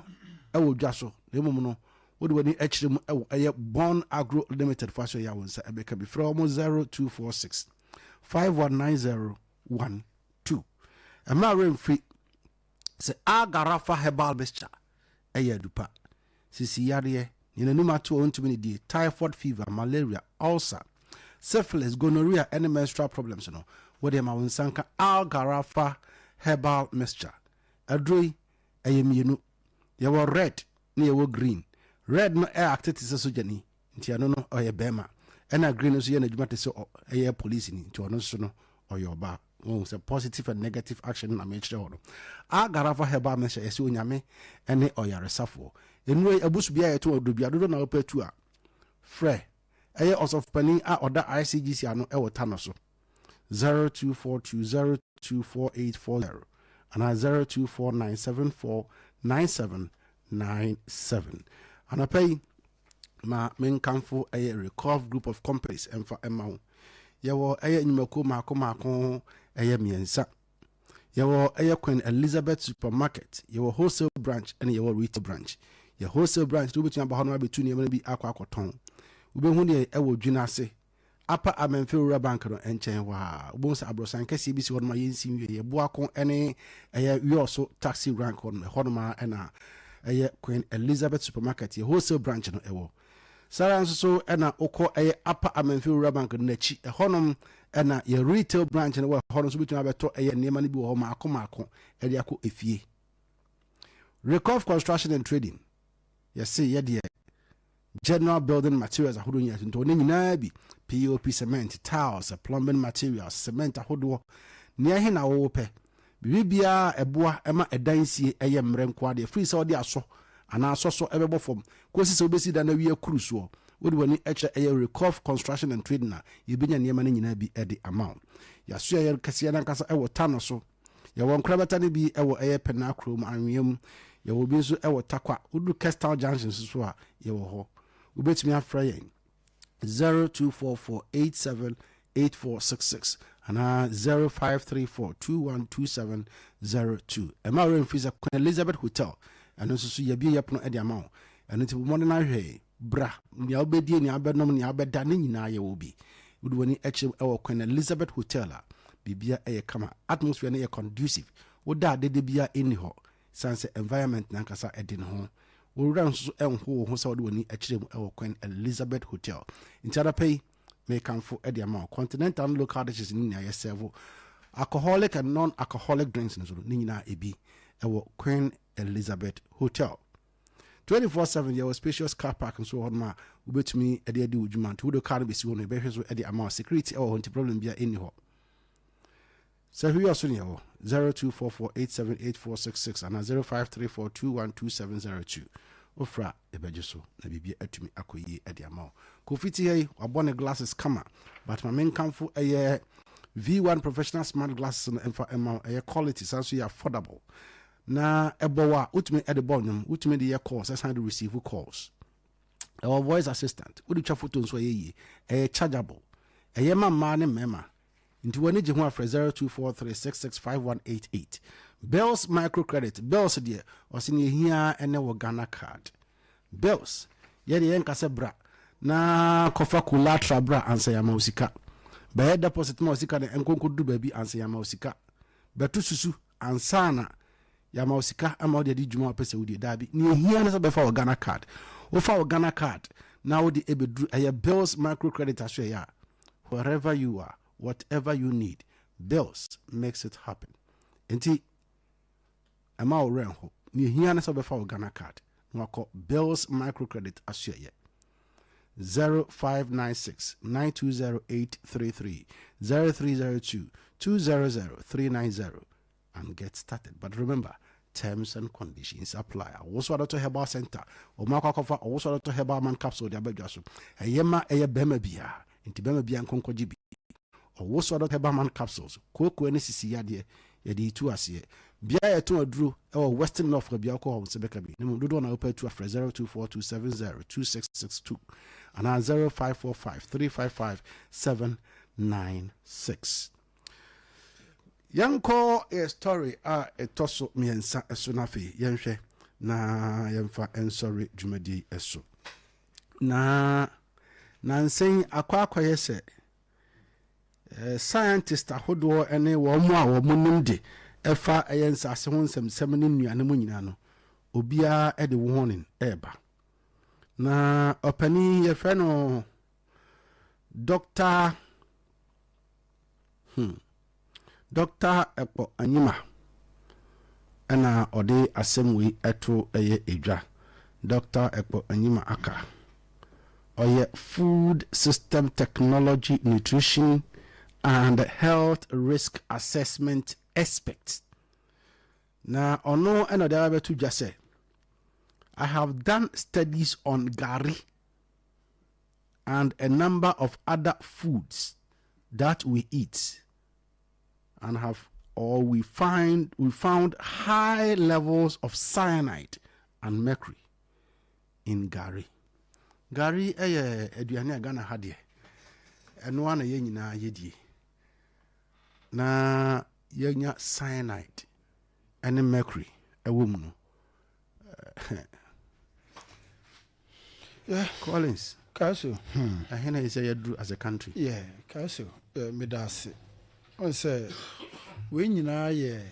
ɛwɔ dwa so, na mmom no wode w'ani akyerɛ mu ɛwɔ ɛyɛ Bon Agro Limited fo aso, ɛyɛ a wo nsa ɛbɛka bi. Frɛ wɔn 0246 519012. Ɛmɛ a remfiri sɛ Agarafa Herbal Mixture ɛyɛ adupa sisi yareɛ, nea n'anum ato a ɔntumi ne die, typhoid fever, malaria, ulcer, syphilis, gonorrhea ɛne menstrual problems no, wode ma wo nsa nka Algarafa Herbal Mixture. Aduro yi ɛyɛ mmienu, yɛwɔ red ne yɛwɔ green. Red no ɛyɛ acte te sɛ sogyani, nti ɛno no ɔyɛ bɛrima, ɛna green nso yɛ n'adwuma te sɛ ɛyɛ polisi ni, nti ɔno nso no ɔyɛ ɔbaa. Wɔn sɛ positive and negative action na mekyerɛ hɔ no. Agarafa Herbal Mixture, yɛsɛ Onyame ɛne ɔyaresafoɔ. Nnuro yi abusu bi a yɛto ɔdɔ bi adodo na wɔpɛ tu a, frɛ ɛyɛ ɔsɔfopanin a ɔda ICGC ano ɛwɔ Tano so, 0242024840 anaa 0249749797. Anɔpa yi ma menkamfo ɛyɛ Recov Group of Companies ɛmfa ɛma wo. Yɛwɔ ɛyɛ nnwumakuo maako maako ɛyɛ mmiɛnsa. Yɛwɔ ɛyɛ Queen Elizabeth Supermarket, yɛwɔ wholesale branch ɛne yɛwɔ retail branch. Yɛ wholesale branch no, wobɛtumi aba hɔ no abɛtu nneɛma no bi akɔ akɔtɔn. Wobɛhu deɛ ɛwɔ Dwena ase, Upper Amenfi Rural Bank no nkyɛn hɔ a, wobɛhu sɛ aborɔsan kɛseɛ bi si hɔ nom a yɛnsi nwie. Yɛboako ne ɛyɛ Wiɔso taxi rank hɔ nom, ɛhɔ nom a ɛna ɛyɛ Queen Elizabeth Supermarket yɛ wholesale branch no ɛwɔ. Saa ara nso so ɛna wokɔ ɛyɛ Upper Amenfi Rural Bank no n'akyi, ɛhɔnom ɛna yɛ retail branch no wɔ. Ɛhɔ no nso wobɛtumi abɛtɔ ɛyɛ nneɛma no bi wɔ hɔ maako maako ɛde akɔ efie. Recof Construction and Trading, yɛse yɛdeɛ general building materials ahodoɔ nyinaa tontɔn ne nyinaa bi: POP cement, tiles, plumbing materials, cement ahodoɔ, nea ɛhe na wɔwɔ pɛ, biribiara ɛboa ɛma ɛdan sie ɛyɛ mmerɛ nko adeɛ firi sɛ ɔde asɔ anaa asɔsɔ ɛbɛbɔ fam kɔsi sɛ wobɛsi dan no awie akuru soɔ. Wode w'ani kyerɛ ɛyɛ Recof Construction and Trading a, yɛbɛnya nneɛma no nyinaa bi de ama wo. Yɛasoɛ yɛ kɛseɛ no ankasa wɔ Tano so. Yɛwɔ nkorabata no bi wɔ ɛyɛ Pɛnaa kurom, Anwea mu. Yɛwɔ bi nso wɔ Tarkwa. Woduru Kestown Junction nso so a, yɛwɔ hɔ. Wobɛtumi afrɛ yɛn 0244878466 anaa 0534212702. Ɛma werɛ mfiri sɛ Queen Elizabeth Hotel, ɛno nso so yɛabue yɛ pono de ama wo. Ɛno nti bɔ mmɔden ahwɛ yɛn. Bra, nea wobɛdie, nea wobɛnom, nea wobɛda, ne nyinaa yɛwɔ bi. Wode w'ani kyerɛ wɔ Queen Elizabeth Hotel a, biribia ɛyɛ kama. Atmosphere no yɛ conducive. Woda a, dede bia ɛnni hɔ. Sane sɛ environment nankasa ɛde ne ho. Wo werɛ nso so ɛnho wo ho sɛ wode w'ani kyerɛ mu wɔ Queen Elizabeth Hotel. Nti adapa yi, mekamfo de ama wo. Continental ne local dishes ne nyinaa yɛserve. Alcoholic and non-alcoholic drinks nso no, ne nyinaa ebi ɛwɔ Queen Elizabeth Hotel. 24/7 yɛwɔ spacious car park nso wɔ hɔnom a wobɛtumi de adi wo dwuma. Nti wode car no bɛsi hɔ no, yɛbɛhwɛ so de ama wo. Security ɛwɔ hɔ, nti problem bia ɛnni hɔ. Sɛ hweyɛ so ne yɛwɔ 0244878466 anaa 0534212702. Wofrɛ a, yɛbɛgye so na biribi atumi akɔ yie de ama wo. Kofi te ha yi, wabɔ ne glasses kama, but ma menkamfo ɛyɛ V1 Professional Smart Glasses no ɛmfa ɛma wo. Ɛyɛ quality, san so yɛ affordable, na ɛbɔ wɔ a, wotumi ɛde bɔ nnwom, wotumi de yɛ calls, ɛsan de receive calls, ɛwɔ voice assistant, wode twa photo nso ɛyɛ yie. Ɛyɛ chargeable, ɛyɛ ma mmaa ne mmarima, nti wɔne gye ho afrɛ 0243665188. Bills Microcredit, Bills deɛ, ɔsɛ ne ɛhia ɛne wɔ Ghana Card. Bills yɛde yɛnka sɛ bra na kɔfa collateral bra ansa yɛama wo sika, bɛyɛ deposit ma wo sika no ɛnkɔnkɔduru baabi ansa yɛama wo sika, bɛto susu ansa na yɛama wo sika ama wode adi dwuma a wopɛ sɛ wodie. Daabi, ne ɛhia ne sɛ bɛfa wɔ Ghana Card. Wofa wɔ Ghana Card na wode ɛbɛduru ɛyɛ Bills Microcredit aso ɛyɛ a, wherever you are, whatever you need, Bills makes it happen. Nti ɛma wo werɛ ho, ne ɛhia ne sɛ wobɛfa wo Ghana Card na wakɔ Bills Microcredit asoɛyɛ. 0596 920833, 0302 200 390 and get started. But remember, terms and conditions apply. Ɔwoso Adɔtɔ Herbal Center, ɔmo akɔ akɔfa Ɔwoso Adɔtɔ Herbal Man Capsule de abɛdwa so. Ɛyɛ ma ɛyɛ bɛrima biara, nti bɛrima biara nkɔnkɔgye bi. Ɔwoso Adɔtɔ Herbal Man Capsules, kooko ne sisi yadeɛ, yɛde tu aseɛ. Bia yɛtɔn aduro ɛwɔ Western North ka bia wokɔ hɔ sɛ bɛka bi ne mu dodoɔ na wopɛ atu afrɛ 0242702662 anaa 0545 355796. Yɛnkɔ yɛ story a ɛtɔ so mmiɛnsa ɛso no. Afei yɛnhwɛ na yɛmfa nsɔre dwumadie ɛso. Na nansɛn akɔ akɔyɛ sɛ scientist ahodoɔ ne wɔn a wɔn nim de ɛfa ɛyɛ nsase ho nsɛmsɛm ne nnuane mu nyinaa no, obiara de warning ɛreba. Na ɔpanin yɛfrɛ no Dr. Ɛkpɔ Anyima ɛna ɔde asɛm wei ɛto ɛyɛ edwa. Dr. Ɛkpɔ Anyima aka ɔyɛ food system technology, nutrition and health risk assessment expert, na ɔno ɛna ɔde aba bɛto dwa sɛ, "I have done studies on gari and a number of other foods that we eat and have or we found high levels of cyanide and mercury in gari." Gari ɛyɛ aduane a Ghana ha deɛ, ɛno ara na yɛn nyinaa yɛdie, na yɛnya cyanide ɛne mercury ɛwɔ mu no. Collins. Kaso. Ɛhe na yɛ sɛ yɛduru as a country? Yeah, Kaso, meda ase. Ɔn sɛ wei nyinaa yɛ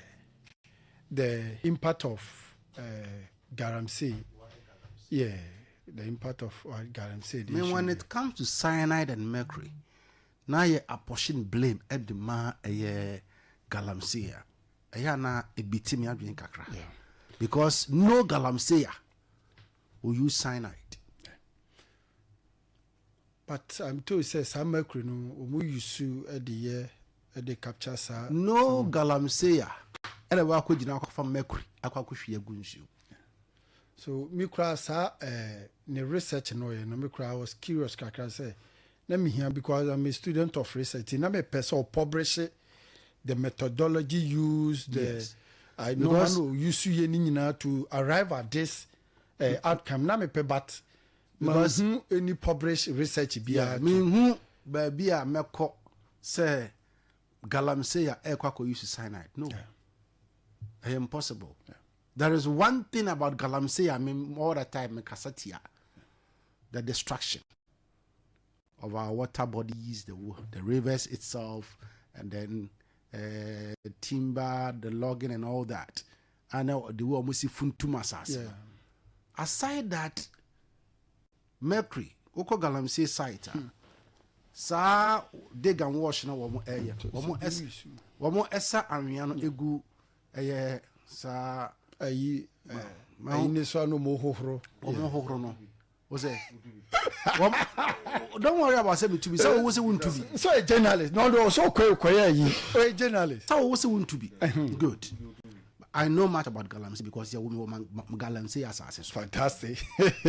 the impact of galamsey. Yeah, the impact of galamsey. I mean, when it comes to cyanide and mercury, na yɛ apportion blame ɛde ma ɛyɛ galamsey a, ɛyɛ ana ebi ti mi adwene kakra. Because no galamsey will use cyanide. But I'm told sɛ saa mercury no, wɔn use ɛde yɛ ɛde capture saa. No galamsey a ɛna wakɔ gyina akɔfa mercury akɔ akɔhwie agu nsuo. So mi kura saa. Ne research no ɔyɛ no, me koraa I was curious kakra sɛ na mehia because I'm a student of research, nti na mepɛ sɛ ɔpublish the methodology used, the I know Because no use yɛ ne nyinaa to arrive at this outcome na mepɛ, but Because manhu any publish research biara to Menhu baabi a mɛkɔ sɛ galamsey a ɛrekɔ akɔ use cyanide no, ɛyɛ impossible. There is one thing about galamsey a me all the time mekasa tia: the destruction of our water bodies, the rivers itself, and then timber, the logging and all that, and the way ɔmo si funtum asase no. Aside that, mercury, wokɔ galamsey site a, saa dig and wash na wɔn ɛyɛ, wɔn ɛsa anwea no egu, ɛyɛ saa Ayi ne so ano mo hohoro. Wɔn hohoro no o sɛ wɔn, don't worry about sɛ mi tu bi, sɛ wɔwɔ sɛ wɔn tu bi. So a journalist no ɔdo so kɔ kɔyɛ ayi, ɔyɛ journalist. Sɛ wɔwɔ sɛ wɔn tu bi, good. I know much about galamsey because yɛ wɔ mi wɔ galamsey asase so. Fantastic.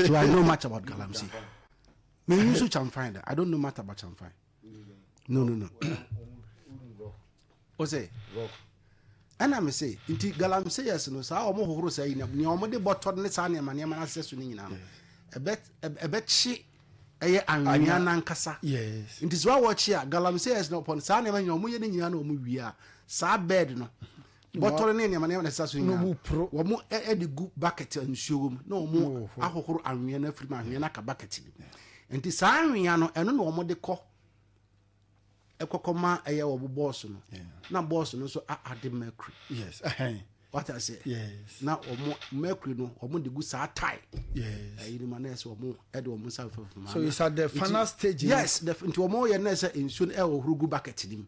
So I know much about galamsey. Me use changfan da, I don't know much about changfan. No, o sɛ ɛna me se nti galamseyers no, saa ɔmo hohoro saa yi na nea ɔmo de bɔtɔ ne saa nneɛma no asɛ so no nyinaa no, ɛbɛkye ɛyɛ anwea nankasa. Nti sɛ wawɔkye a, galamseyers no ɔpɔn saa nneɛma nyinaa ɔmo yɛ ne nyinaa na ɔmo wie a, saa bed no, bɔtɔ ne nneɛma na ɛsɛ so Na nyinaa ɔmo poro. Wɔn ɛde gu bucket a nsuo wɔ mu na wɔn Ɔmo ahohoro anwea no afiri mu, anwea no aka bucket no mu. Nti saa anwea no, ɛno na wɔn de kɔ ɛkɔkɔ ma ɛyɛ wɔn bɔɔso no, na bɔɔso no nso a ade mercury. Wata ase? Yes. Na wɔn mercury no, wɔn de gu saa tie ɛyi ni ma na ɛsɛ wɔn ɛde wɔn nsa fɛfɛ. So it's at the final stage. Yes, nti wɔn yɛ na ɛsɛ nsuo no ɛwɔ gu bucket ni mu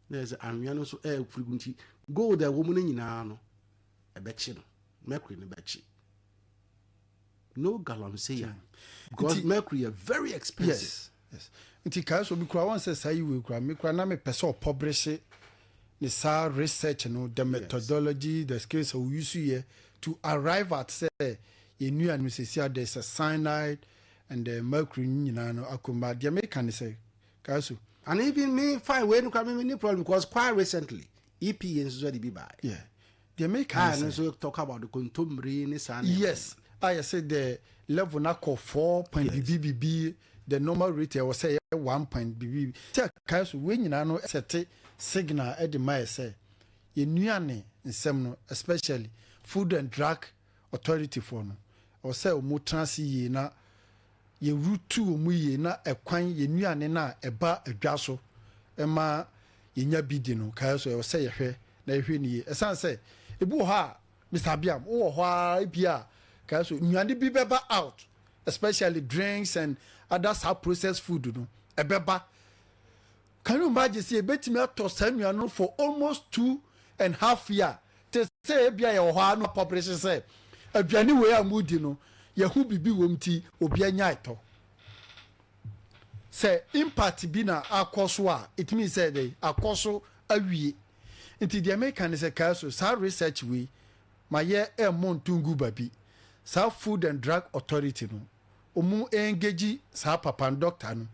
na ɛsɛ anwea no nso ɛɛfiri gu, nti gold a ɛwɔ mu no nyinaa no ɛbɛkye no, mercury no bɛkye no galamsey a, because mercury yɛ very expensive. Yes, nti kae sɛ obi kura wɔn sɛ saa yi wei kura me kura na mepɛ sɛ ɔpublish ne saa research no, the methodology, the skills a ɔuse yɛ to arrive at sɛ yɛn nua no sɛsi a there's a cyanide and the mercury nyinaa no akɔmba. Deɛ meka ne sɛ kae so. And even me, fine, wey no kura me ni problem because quite recently EPA nso so de bi ba. Yeah, deɛ meka a ne no sɛ nso talk about the kontomire ne saa nneɛma. Yes, a yɛsɛ the level na kɔ four point bibi bibi, the normal rate ɛwɔ sɛ ɛyɛ one point bibi. Sɛ kae so, wei nyinaa no sɛte signal ɛde ma yɛ sɛ yɛnnuane nsɛm no, especially Food and Drug Authority foɔ no, ɛwɔ sɛ ɔmo tena ase yie na yɛrutu ɔmo yie na ɛkwan yɛnnuane no a ɛba adwa so ɛma yɛnya bi di no, kae so, ɛwɔ sɛ yɛhwɛ na yɛhwɛ ne yie, ɛsiane sɛ ebi wɔ hɔ a, Mr Abiam, wowɔ hɔ ara bi a, kae so, nnuane bi bɛba out, especially drinks and other saa processed food no ɛbɛba. Can you imagine sɛ ebetumi atɔ saa nnuane no for almost 2.5 year, te sɛ ebi a yɛwɔ hɔ a no publish sɛ aduane wei a mu di no, yɛho bibi wɔ mu, ti obi anya ɛtɔ sɛ impact bi na akɔ so a, it means sɛ de akɔ so awie. Nti deɛ meka ne sɛ kaa so, saa research wei ma yɛ ɛmmɔ ntungu baabi. Saa Food and Drug Authority no, ɔmu engage saa papa no, doctor no,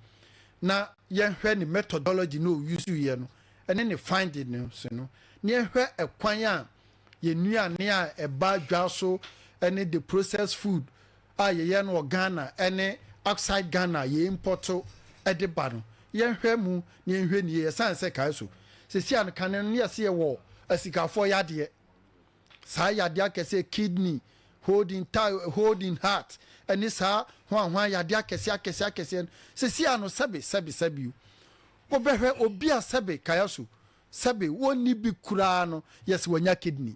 na yɛhwɛ ne methodology na ɔuse yɛ no ɛne ne finding no so no, na yɛhwɛ ɛkwan a yɛnnuane a ɛba dwa so ɛne the processed food a yɛyɛ no wɔ Ghana ɛne outside Ghana yɛ import ɛde ba no, yɛnhwɛ mu na yɛnhwɛ nie. Yɛsan sɛ kae so, sɛsi a no kane no, yɛsɛ yɛwɔ asikafoɔ yadeɛ, saa yadeɛ akɛseɛ, kidney holding tie, holding heart, ɛne saa hwanhwan yadeɛ akɛseɛ akɛseɛ akɛseɛ no. Sɛsi a no, sɛbe sɛbe sɛbe o, wobɛhwɛ obi a sɛbe kaya so, sɛbe wɔnni bi koraa no, yɛsɛ wɔnya kidney.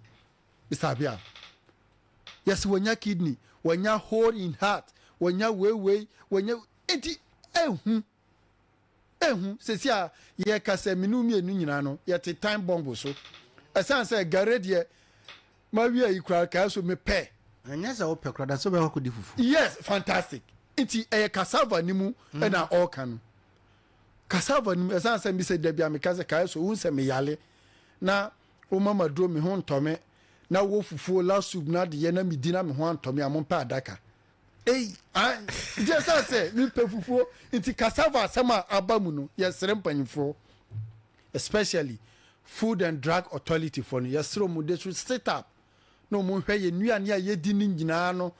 Mr Abia, yɛsɛ wɔnya kidney, wɔnya hole in heart, wɔnya weiwei, wɔnya. Nti ehu sɛsi a yɛka sɛ menu mmienu nyinaa no, yɛte time bomb so, ɛsiane sɛ gare deɛ mawie yi koraa, kaa so mepɛ. Ɛnyɛ sɛ wopɛ koraa da sɛ wobɛkɔ akɔdi fufu. Yes, fantastic. Nti ɛyɛ cassava ni mu ɛna ɔɔka no, cassava ni mu, ɛsiane sɛ mbisɛ dabi a meka sɛ kaa so wohu sɛ meyale na woma maduro, me ho ntɔme. Na wɔ fufuo la soup na adeɛ na medi na me ho antɔ me a, mompɛ adaka. Ei. Ah, nti ɛsɛ sɛ mepɛ fufuo. Nti cassava asɛm a aba mu no, yɛsrɛ mpanyinfoɔ, especially Food and Drug Authority foɔ no, yɛsrɛ wɔn, they should sit up na wɔn nhwɛ yɛn nnuane a yɛdi no nyinaa no,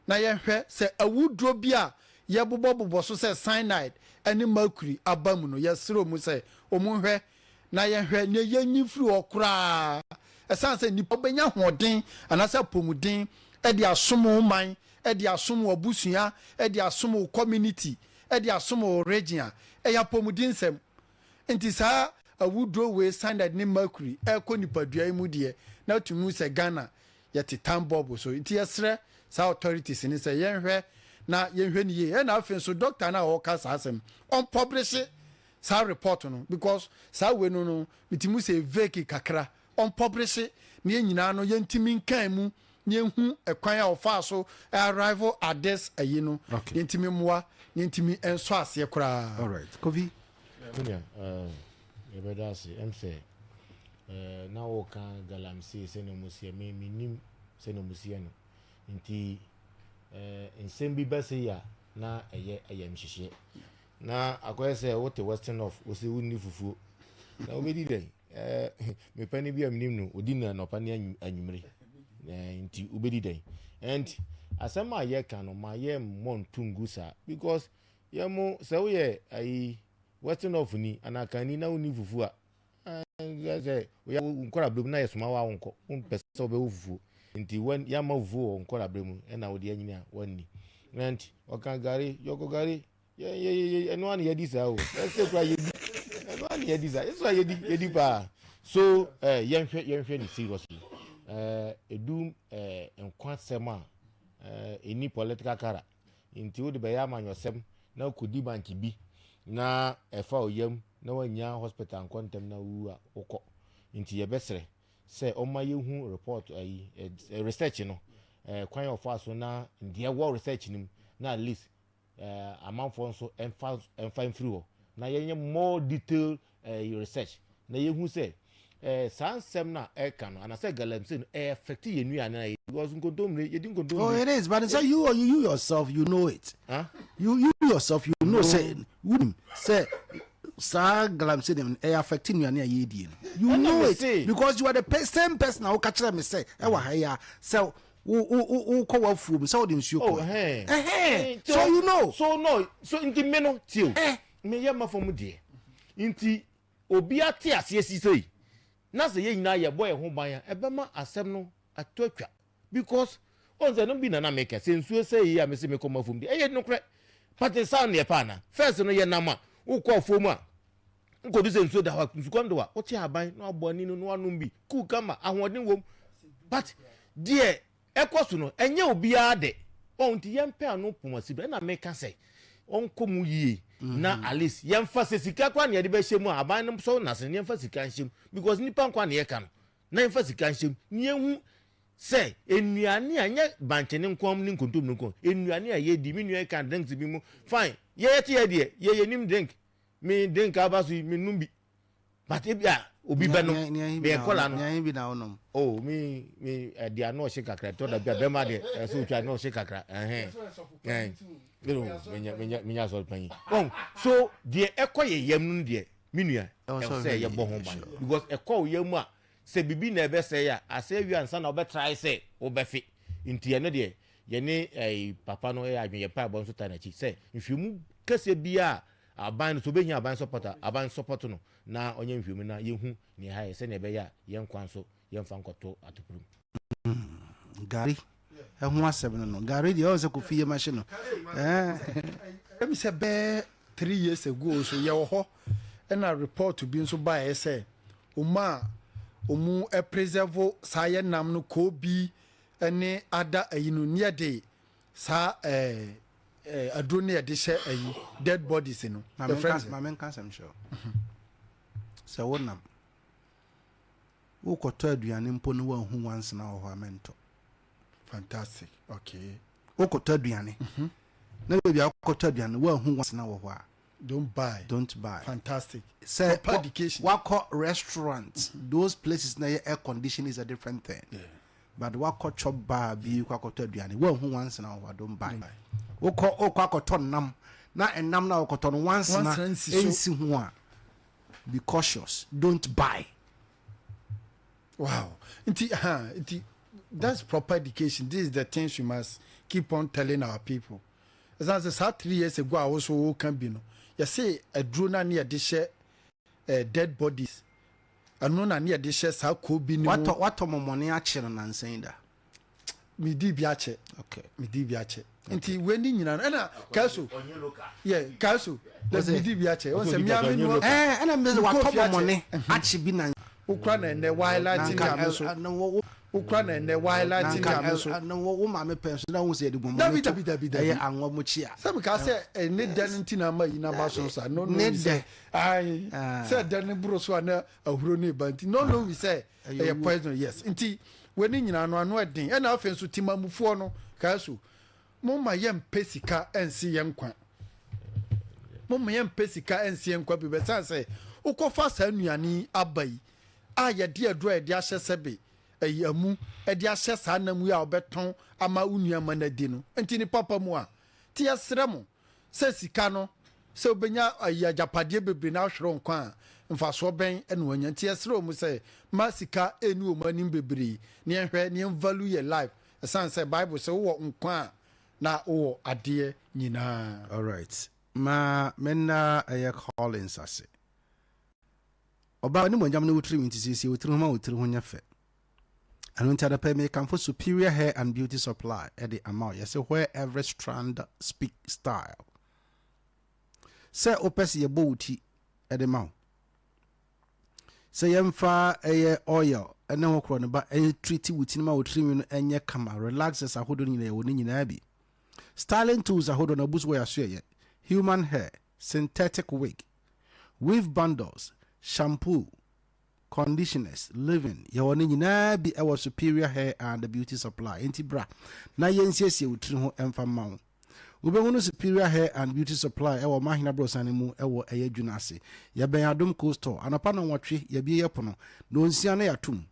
na yɛnhwɛ sɛ awuduro bi a yɛbobɔbobɔ so sɛ cyanide ne mercury aba mu no, yɛsrɛ wɔn sɛ wɔn nhwɛ na yɛnhwɛ nea yɛnyi mfiri hɔ koraa. Ɛsiane sɛ nnipa wobɛnya ahoɔden anaasɛ apɔmuden de asom wo man, de asom w'abusua, de asom wo community, de asom wo region a, ɛyɛ apɔmuden nsɛm. Nti saa awuduro wei, cyanide ne mercury, ɛrekɔ nipadua yi mu deɛ, na wotumi hu sɛ Ghana yɛte time bulb so. Nti yɛsrɛ saa authorities no sɛ yɛnhwɛ na yɛnhwɛ no yie. Ɛna afei nso doctor no a ɔreka saa asɛm, ɔmpublishe saa report no, because saa wei no, metumi hu sɛ vague kakra. Ɔmpublishe na yɛn nyinaa no yɛntumi nkan mu na yɛnhu ɛkwan a ɔfaa so arrive at this ayi no. Yɛntumi mmoa na yɛntumi nsɔ aseɛ koraa. Alright, Kofi. Menua, yɛbɛda ase. Ɛm sɛ na woka galamsey sɛnea ɔmo siɛ, me menim sɛnea ɔmo siɛ no, nti nsɛm bi bɛsɛ yi a na ɛyɛ ayamhyehyeɛ na akɔyɛ sɛ wote Western North, wosɛ wonni fufuo na wobɛdi dɛn? Mepɛ no bi a menim no, ɔdi no anɔpa ne anwummere, nti wobɛdi dɛn? And asɛm a yɛka no, ma yɛmmɔ nto ngu saa, because yɛn mo sɛ woyɛ ayi Western North ni anaa kanni na wonni fufuo a, sɛ woyɛ nkɔla berɛ mu na yɛsoma wo a, wonkɔ, wompɛ sɛ wobɛwɔ fufuo, nti yɛama fufuo wɔ nkɔla berɛ mu ɛna wode anyini a wanni. And ɔka gari, yɔkɔ gari, ɛno ana yɛdi saa o, ɛsɛ kora yɛdi ɛno ana yɛdi saa, ɛsɛ yɛdi yɛdi paa. So yɛnhwɛ ne seriously. Edu nkwasɛm a ɛni political colour, nti wode bɛyɛ amanyɔsɛm na kɔdi bank bi na ɛfa wo yam na wanya hospital nkɔ ntɛm na wowu a wokɔ. Nti yɛbɛsrɛ sɛ ɔma yɛhu report ayi research no, kwan a ɔfa so na deɛ ɛwɔ research no mu, na at least amanfoɔ nso ɛmfa mfiri hɔ na yɛnyɛ more detailed research na yɛhu sɛ saa nsɛm no a ɛka no anaasɛ galamsey no ɛyɛ affect yɛn nnuane na yɛ, because nkontommire, yɛdi nkontommire. Oh, it is, but say you yourself, you know it. Huh? You yourself, you know say wonim sɛ saa galamsey dem ɛyɛ affect nnuane a yɛdie no. You Ɛna know me it say. because you are the same person a woka kyerɛ me sɛ ɛwɔ ha yi a, sɛ wo wo wo wokɔ w'afuom sɛ wode nsuo Oh, kɔ. ɛhɛn. Ɛhɛn. So you know. So no, so nti me no tie o. Me yɛ ma fam deɛ. Nti obi ate aseɛ si sei. Na sɛ yɛn nyinaa yɛbɔ yɛn ho ban a, ɛbɛma asɛm no ato atwa. Because ɔn sɛ no bi na na meka sɛ nsuo sɛ yi a mese mekɔ ma fam deɛ, ɛyɛ nokorɛ. But saa neɛ pa ana. First no yɛ nam a wokɔ afuom a nkɔdu sɛ nsuo da hɔ a, nsukɔm de wa wote aban na wabɔ ani no na wanom bi cool kama, ahoɔden wom. But deɛ ɛkɔ so no ɛnyɛ obiara de ɔn, nti yɛmpɛ ano poma si ɛna meka sɛ ɔnkɔ mu yie na at least yɛmfa sɛ sika koraa na yɛde bɛhyɛ mu a, aban no sɔ n'ase na yɛmfa sika nhyɛ mu, because nipa nkwa na yɛka no, na yɛmfa sika nhyɛ mu na yɛhu sɛ nnuane a nyɛ bankye ne nkɔm ne nkontomire nkɔm, nnuane a yɛdi. Me nua ka drinks bi mu, fine, yɛyɛ te yɛ deɛ yɛyɛ nim drink, me drink aba so yi, me num bi, but ebi a obi bɛ no meyɛ nkɔla no. Nea bi na wonom. Oh, me ɛde ano ɔhye kakra, tɔ da bi a bɛrima deɛ ɛsɛ otwa ano ɔhye kakra, ɛhɛn ɛn menya asɔre panyin wɔn so deɛ ɛkɔ yɛ yam no deɛ, me nua, ɛwɔ sɛ ɛwɔ sɛ ɔhwɛ yɛbɔ ne ho yie, ban because ɛkɔ wo yam a, sɛ bibi na ɛbɛsɛe a, asɛ awie ansa na wobɛtrae sɛ wobɛfe. Nti ɛno deɛ yɛne ɛyi papa no ɛyɛ adwene, yɛn mpaebɔ nso ta n'akyi sɛ nhwɛmu kɛseɛ bi a aban no so obɛhia aban support a, aban support no na ɔnyɛ nhwɛmu na yɛhu nea ɛha yɛ, sɛnea ɛbɛyɛ a yɛn kwan so yɛmfa nkɔto atoprom. Gari ɛho asɛm no, gari deɛ ɔwɔ sɛ Kofi yɛ mahye no. Ɛmi sɛ bɛɛ 3 years ago so yɛwɔ hɔ, ɛna report bi nso baeɛ sɛ ɔmu a ɔmu preserve saa yɛ nam no koobi ne ada ayi no ne yɛde saa ɛɛ aduro ne yɛde hyɛ ayi dead bodies no. Maame yɛfrɛ no nka sɛ maame nka asɛm kyerɛ wo. Sɛ wonam wokɔtɔ aduane mpo no, woanhu wansena wɔ hɔ a, mɛntɔ. Fantastic, okay. Wokɔtɔ aduane na baabi a wokɔtɔ aduane no woanhu wansena wɔ hɔ a, don't buy. Don't buy. Fantastic. Sɛ proper education. Wakɔ restaurant, those places na yɛ air condition is a different thing. But wakɔ chop bar bi kɔ akɔtɔ aduane, woanhu nwansena wɔ hɔ a, don't buy. Wokɔ wokɔ akɔtɔ nam na ɛnam no a wokɔtɔ no nwansena Nwansena nsi so. nsi ho a, be cautious, don't buy. Wow. Nti, ha, nti, that's proper education. This is the things we must keep on telling our people. Ɛsan sɛ saa 3 years ago a woso woka bi no, yɛse aduro no a ne yɛde hyɛ dead bodies, ɛno na ne yɛde hyɛ saa koo bi no mu. Watɔ mɔmɔne akye no nansa da? Medi bi akyɛ. Medi bi akyɛ. Nti wei ni nyinaa no ɛna kaaso yɛ kaaso medi bi akyɛ wɔn sɛ mmea mi nua. Ɛna mbɛ sɛ watɔ mɔmɔne akye bi na. Wokura na ɛnɛ waila ti nyame so, wokura na ɛnɛ waila ti nyame so. Na wo maame pɛn so na wo sɛ yɛde mɔmɔne. Dabi, dabi, dabi, dabi. Ɛyɛ anwa mo kyi a. Sɛ mi ka sɛ ɛne dɛ no nti na ama yi na ba so sa no ne no sɛ dɛ. Ayi sɛ dɛ no boro so a na ahuro ne ba, nti no wi sɛ ɛyɛ poison, yes. Nti wei nyinaa no ano ɛden. Ɛna afei nso timamufoɔ no kaa so, mo ma yɛn mpɛ sika ɛnsi yɛn nkwa, mo ma yɛn mpɛ sika ɛnsi yɛn nkwa bi bɛsan sɛ wokɔfa saa nnuane aba yi a yɛde aduro a yɛde ahyɛ sɛbe ɛyi amu ɛde ahyɛ saa nam yi a wɔbɛtɔn ama wo nua ma no adi no. Nti ne papa mu a ti yɛsrɛ mo sɛ sika no sɛ wobɛnya ayi agyapadeɛ bebree na ahwerɛ nkwa a, mfasoɔ bɛn ɛna wanya? Nti yɛsrɛ mu sɛ ma sika ɛni wɔn anim bebree ne yɛnhwɛ ne yɛn value yɛ life, ɛsiane sɛ Bible sɛ wowɔ nkwa a na wowɔ adeɛ nyinaa. Alright, ma menna ɛyɛ Collins ase. Ɔbaa ne mɔnyam ne wotiri nti siesie wotiri ho ma wotiri ho nyɛ fɛ. Ɛno nti adapɛ mekamfo Superior Hair and Beauty Supply ɛde ama wo. Yɛsɛ where every strand speak style. Sɛ wopɛ sɛ yɛbɔ wo ti ɛde ma wo, sɛ yɛmfa ɛyɛ oil ɛne ho korɔ ne ba ɛyɛ treat wo ti no ma wo tirinwi no ɛnyɛ kama, relaxers ahodoɔ no nyinaa yɛwɔ ne nyinaa bi, styling tools ahodoɔ no abu so wɔ yɛaso, yɛyɛ human hair, synthetic wig, weave bundles, shampoo, conditioners, leave-in, yɛwɔ ne nyinaa bi ɛwɔ Superior Hair and Beauty Supply. Nti bra na yɛnsiesie wo tiri ho ɛmfa mma wo. Wobɛhu no Superior Hair and Beauty Supply ɛwɔ Mahena borɔsan no mu ɛwɔ ɛyɛ dwuna ase, yɛbɛn Adom Co Store. Anɔpa no 8 yɛbie yɛ pono na 6 no yɛatom.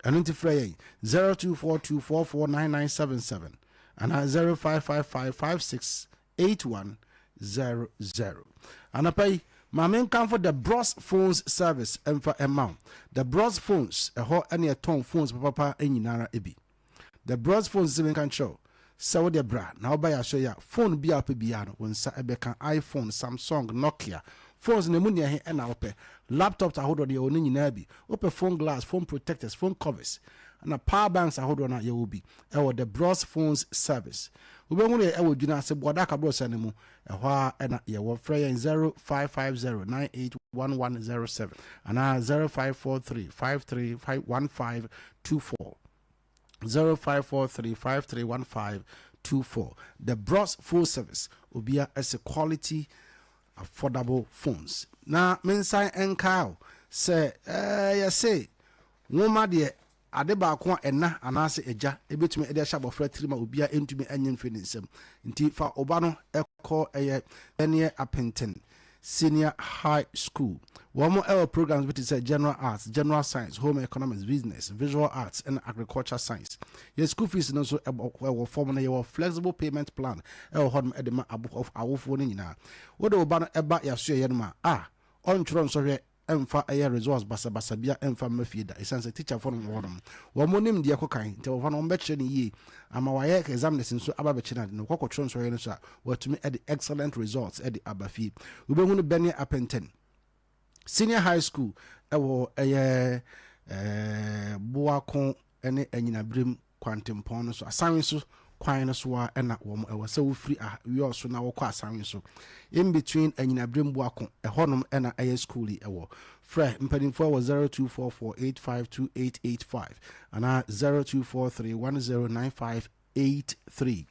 Ɛno nti frɛ yɛn 0242449977 anaa 0555568100. Anɔpa yi maame nkamfo The Bros Phones Service ɛmfa ɛma wo. The Bros Phones, ɛhɔ ɛne ɛtɔn phones papapa nyinara bi. The Bros Phones sɛ menka nkyerɛ wo sɛ wode bra na woba yɛ aso yɛ a, phone bi a wopɛ biara no wo nsa ɛbɛka: iPhone, Samsung, Nokia phones na mu nea he ɛna wopɛ, laptops ahodoɔ no yɛwɔ no nyinaa bi, wopɛ phone glass, phone protectors, phone covers na power banks ahodoɔ no a yɛwɔ bi ɛwɔ The Bros Phones Service. Wobɛhu no yɛ ɛwɔ dwuna ase boada akaborɔsa no mu ɛhɔ a ɛna yɛwɔ. Frɛ yɛn 0550 981107 anaa 0543 531524, 0543531524. The Bros Full Service, obia ɛsɛ quality affordable phones. Na mensan nka o sɛ yɛse nwoma deɛ, ade baako a ɛna anaasɛ agya ɛbɛtumi ɛde ahyɛ abɔfra tirim a obia ɛntumi ɛnyɛ mfiri ne nsam. Nti fa ɔba no ɛkɔ ɛyɛ ɛneɛ Apenten Senior High School. Wɔn ɛwɔ programs bi te sɛ general arts, general science, home economics, business, visual arts ɛna agriculture science. Yɛ school fees no nso ɛwɔ fam no, yɛwɔ flexible payment plan ɛwɔ hɔ nom ɛde ma awofoɔ no nyinaa. Wode wo ba no ɛba yɛaso yɛyɛ no ma a ɔntwerɛ nsɔhwɛ ɛmfa ɛyɛ results basabasa bia ɛmfa mma fie da, ɛsiane sɛ teacherfoɔ no wɔ hɔnom, wɔn mo nim deɛ kɔ kan. Nti wɔfa no wɔn bɛkyerɛ no yie ama wayɛ examiners nso aba bɛkyerɛ no ade no wɔkɔkɔtwerɛ nsɔhwɛ no so a wɔatumi ɛde excellent results ɛde aba fie. Wobɛhu no bɛne Apɛntɛn Senior High School ɛwɔ ɛyɛ Boako ɛne Anyinaberem kwantempɔn no so, Asanwe so kwan no so a ɛna wɔn ɛwɔ. Sɛ wofiri wiɔ so na wɔkɔ Asanwe so, in between Anyinaberem Boako, ɛhɔnom ɛna ɛyɛ school yi ɛwɔ. Frɛ mpanimfoɔ wɔ 0244852885 anaa 0243109583.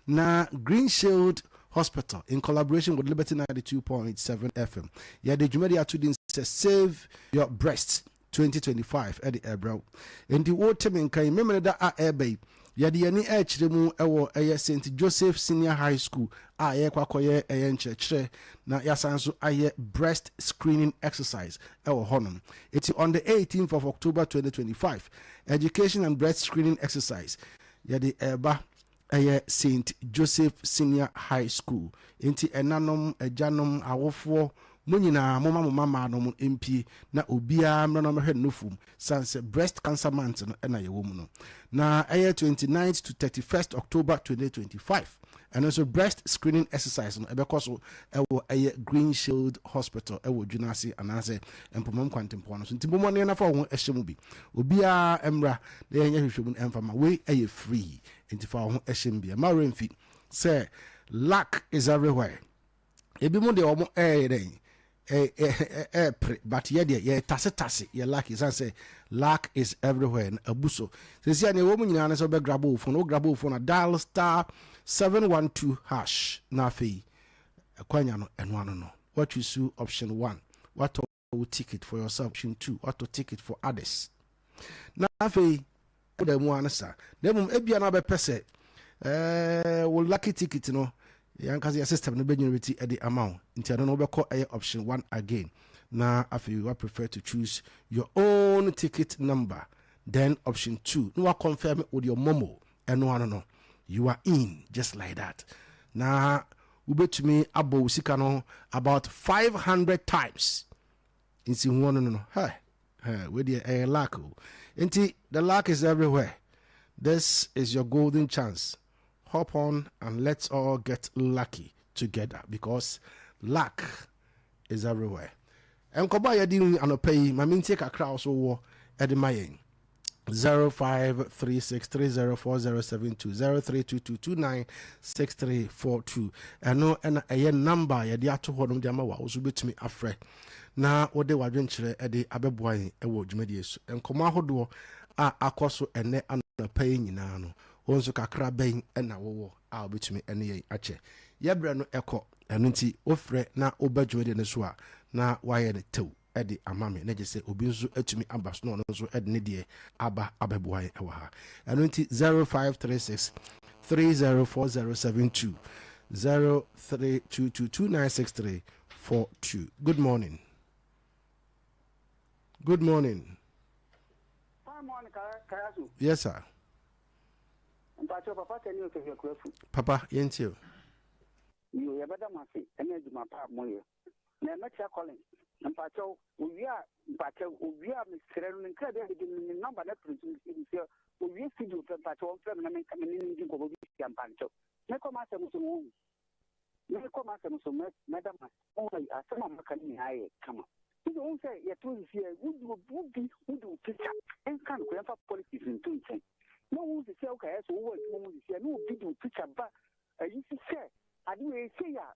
Na Green Shield Hospital in collaboration with Liberty 92.7 FM yɛde dwumadi ato din sɛ Save Your Breast 2025 ɛde ɛbrɛw. Nti wote me nkan memene da a ɛreba yi. Yɛde yɛn ani rekyerɛ mu wɔ ɛyɛ St. Joseph Senior High School a yɛrekɔ akɔyɛ ɛyɛ nkyerɛkyerɛ na yɛasan nso ayɛ breast screening exercise wɔ hɔnom. Eti on the 18th of October 2025, education and breast screening exercise yɛde ɛreba ɛyɛ St. Joseph Senior High School. Enti ɛnanom, agyanom, awofoɔ, mo nyinaa momma mo mmammaa nom mpue na obiara mmra na ɔmmɛhwɛ ne nufu mu sane sɛ breast cancer month no na yɛwɔ mu no. Na ɛyɛ 29th to 31st October 2025. Ɛno nso breast screening exercise no ɛbɛkɔ so ɛwɔ ɛyɛ Green Shield Hospital ɛwɔ Dwunase anaasɛ Mpomam Kwantempɔn no so. Nti bɔ mmɔden na fa wo ho hyɛ mu bi. Obiara mmra na yɛnyɛ hwehwɛmu no ɛmfa ma. Wei ɛyɛ free nti fa wo ho hyɛ mu bi. Ɛmma wo werɛ mfi sɛ luck is everywhere. Ebinom deɛ wɔn ɛyɛ dɛn ɛɛpere but yɛ deɛ yɛ tase tase yɛ luck esan sɛ luck is everywhere na abu so. Sisi a nea ɛwɔ mu nyinaa ne sɛ wobɛ grab wo phone, wo grab wo phone a dial *712# na afei ɛkwanya no ɛno ano no watwi su option one watɔ wo ticket for yourself, option two watɔ ticket for others na afei woda mu ano sa. Na mmom ebia na wobɛpɛ sɛ wo lucky ticket no yɛankasa yɛ system no bɛgenerate ɛde ama wo, nti ɛno no wobɛkɔ ɛyɛ option one again na afei wa prefer to choose your own ticket number, then option two na wa confirm with your MoMo. Ɛno ano no you are in just like that na wobɛtumi abɔ wo sika no about 500 times. Nti ho no hey, hey, wei deɛ ɛyɛ luck o. Nti the luck is everywhere. This is your golden chance. Hop on and let's all get lucky together because luck is everywhere. Nkɔbɔ a yɛde anɔpa yi, ma mentie kakra a so wɔ ɛde ma yɛn. 0536304072, 0322296342, ɛno ɛna ɛyɛ number a yɛde ato hɔ nom de ama wa wo so wobɛtumi afrɛ na wode w'adwenkyerɛ ɛde abɛboa yɛn ɛwɔ dwumadie so. Nkɔmmɔ ahodoɔ a akɔ so ɛnɛ anɔpa yi nyinaa no, wo nso kakra bɛn ɛna wowɔ a wobɛtumi ɛne yɛn akyɛ? Yɛbrɛ no ɛkɔ, ɛno nti wofrɛ na woba dwumadie no so a na wayɛ no tew ɛde ama me na gye sɛ obi nso atumi aba so na ɔno nso ɛde ne deɛ aba abɛboa yɛn ɛwɔ ha. Ɛno nti 0536 304072, 0322296342. Good morning, good morning. Fine morning, Kayasu. Yes sir. Mpakyɛ, papa kɛ ne ofɛfɛ kurafu. Papa, yɛntie o. Yo, yɛbɛda mo ase ɛne adwuma pa a moyɛ. Na ɛmɛkyia Collins. Mpakyɛw, owie a, mpakyɛw, owie a mesrɛ no ne nkra bi a mede ne number no apiri so sɛ owie studio pɛ, mpakyɛw, ɔmfrɛ me na menka me ne ne ndi nkɔmmɔ bi sia mpakyɛw. Mekɔ m'asɛm so no wɔhu. Mekɔ m'asɛm so mɛda mo ase. Wɔn asɛm a maka no nyinaa yɛ kama. Nti wɔn sɛ yɛto sisi yɛ wodi wodi wodi wo picture nka no kɔ yɛmfa politics nto nkyɛn. Na wɔn sisi a woka yɛ sɛ wowɔ adwuma mu sisi a na obi de wo picture ba ayi si sɛ ade wei sei a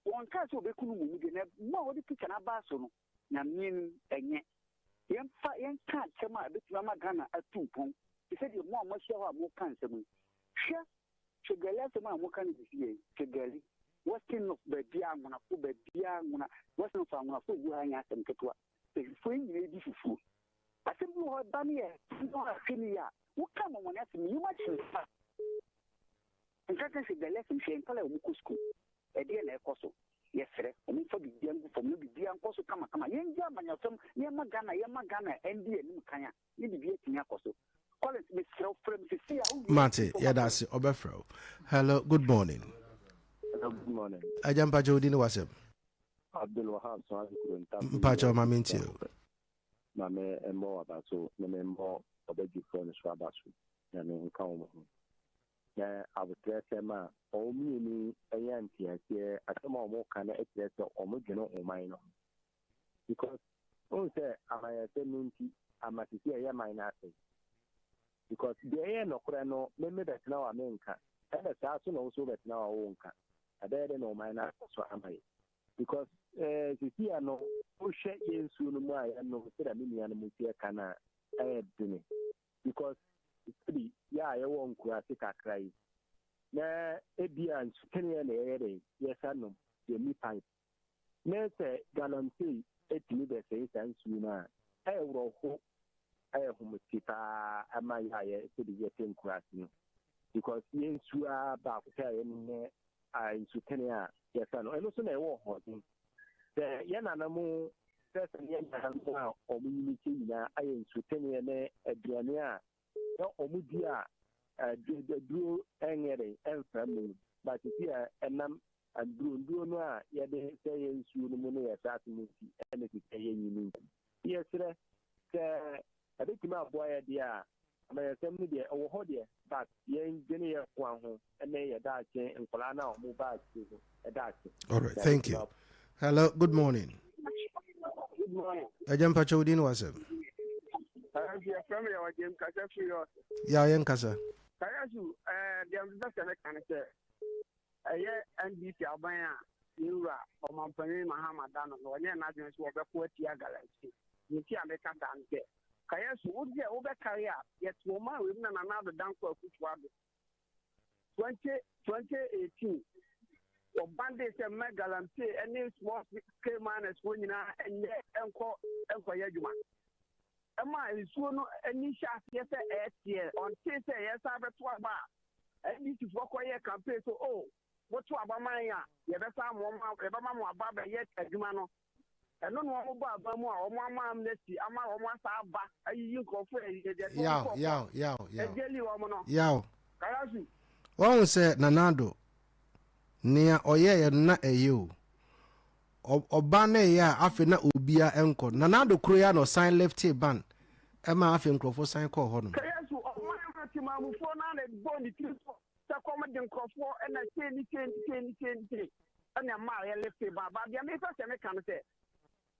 wɔn kaa sɛ obeku no mu deɛ na mu a wɔde picture no aba so no na mmea ɛnyɛ yɛmfa yɛnka asɛm a ebetumi ama Ghana atu mpɔn te sɛ deɛ mo a moahyia hɔ a moka nsɛm yi. Hwɛ Hwɛ asɛm a moka no sisi yɛ Hwɛ Western North baabi a anwonafo, baabi a anwona Western North anwonafo gu ha nyɛ asɛm ketewa. Fufuo yi nyinaa di fufuo. Asɛm bi wɔ hɔ ba no yɛ no ahwɛ no yie a woka mɔmɔne asɛm yi ma kyerɛ fa nkankan. Hwɛ gɛlɛ asɛm, hwɛ nkɔla a wɔn kɔ sukuu, ɛdeɛ na ɛkɔ so. Yɛsrɛ wɔn mfa biribiara ngu fam na biribiara nkɔ so kamakama. Yɛngye amanyɔsɛm na yɛma Ghana, yɛma Ghana ɛndi anim kan a ne biribi atumi akɔ so. Collins, mesrɛ wo, frɛ me sisi a wowie. Mate, yɛda ase, ɔbɛfrɛ wo. Hello, good morning. Hello, good morning. Agya, mpakyɛ, wodi ne wasɛm. Abdul Wahab Sɔhadi Kurunta. Mpakyɛ, ma mentie o. Na me mmɔ waba so na me mmɔ ɔbɛdwifoɔ no so aba so na me nka wɔn ho. Na abotrɛ sɛm a wɔn mmienu yɛ nteaseɛ, asɛm a wɔn ka no kyerɛ sɛ wɔn dwene ɔman no ho. Because ohun sɛ amanyɛsɛm no nti ama sisi ɛyɛ man no ase. Because deɛ ɛyɛ nɔkorɛ no me me bɛtena hɔ a menka, ɛna saa so na wo nso wobɛtena hɔ a wonka. Ɛbɛyɛ dɛ na ɔman no akɔ so ama yɛ. Because sisi a no wohwɛ yɛn nsuo no mu a yɛnom, sɛdeɛ me nuanom si ɛka no a ɛyɛ dene because sɛbi yɛ a yɛwɔ nkuraase kakra yi na ebi a nsuteneɛ na yɛyɛ dɛ yɛsa nom, yɛnni pipe na sɛ galamsey etumi bɛsɛe saa nsuo no a ɛyɛ worɔho. Ɛyɛ homete paa ɛma yɛ a yɛ sɛbi yɛte nkuraase no because yɛ nsuo ara baako pɛ a yɛnom ne nsutene a yɛsa no, ɛno nso na ɛwɔ ɔhoɔden. Sɛ yɛ nana mo sɛ sɛ yɛ nana mo a wɔn nyini kyɛ nyinaa ayɛ nsuteneɛ ne aduane a na wɔn di a aduro ɛnyɛ den ɛmfra mu, but sisi a ɛnam aduro nduro no a yɛde sɛ yɛ nsuo no mu ne yɛ saase mu nti ɛna sisi a yɛnyini nti yɛsrɛ sɛ ɛbɛtumi aboa yɛ deɛ a, amanyɔsɛm no deɛ ɛwɔ hɔ deɛ, but yɛn dwene yɛn nkoa ho ne yɛ daakye, nkwadaa no a wɔn ba akyire no daakye. All right, thank you. Hello, good morning. Good morning. Ɛgya mpakyɛ wo din ne w'asɛm. Yɛfrɛ me Yɛwɔ James kasa firi hɔ. Yɛ yɛn kasa. Kayasu, deɛ mepɛ sɛ meka ne sɛ Ɛyɛ NDC aban a yɛn wura Ɔmanpanin Mahama da no no, ɔnyɛɛ n'adwene sɛ ɔbɛko atia galamsey. Deɛ nti a meka saa ne sɛ, kaeɛ so, wo deɛ wobɛkae a, yɛte ɔman wei mu na Nana Addo Dankwa Akufo-Addo 2018 ɔbandee sɛ mma galamsey ne small scale miners foɔ nyinaa nyɛ nkɔ nkɔyɛ adwuma. Ɛma nsuo no ani hyɛ aseɛ sɛ ɛreteɛ. Ɔntee sɛ yɛsan bɛto aba a, NDC foɔ kɔ yɛɛ campaign so oh mo to aba ma yɛn a yɛbɛsan mo ma yɛbɛma mo aba abɛyɛ adwuma no. Ɛno na wɔn bɔ aba mu a wɔn ama amnesty ama wɔn asa aba ayiyi nkurɔfoɔ a yɛde wɔn Yaw, kɔ yaw, yaw, yaw. ɛgyeli wɔn no. Yaw. Karasu. Wahu sɛ Nana Addo, nea ɔyɛeɛ no na ɛyɛ o. Ɔba no ɛyɛ a afei na obia nkɔ. Nana Addo koro yi ara na ɔsan liftee ban ɛma afei nkurɔfoɔ san kɔɔ hɔ nom. Sɛ Yesu, ɔman no temammufoɔ no ara na ɛbɔɔ ne tiri so sɛ kɔm de nkurɔfoɔ na sei ne sei ne sei ne sei ne sei ɛna ɛmaa yɛ liftee ban. But deɛ mepɛ sɛ meka no sɛ,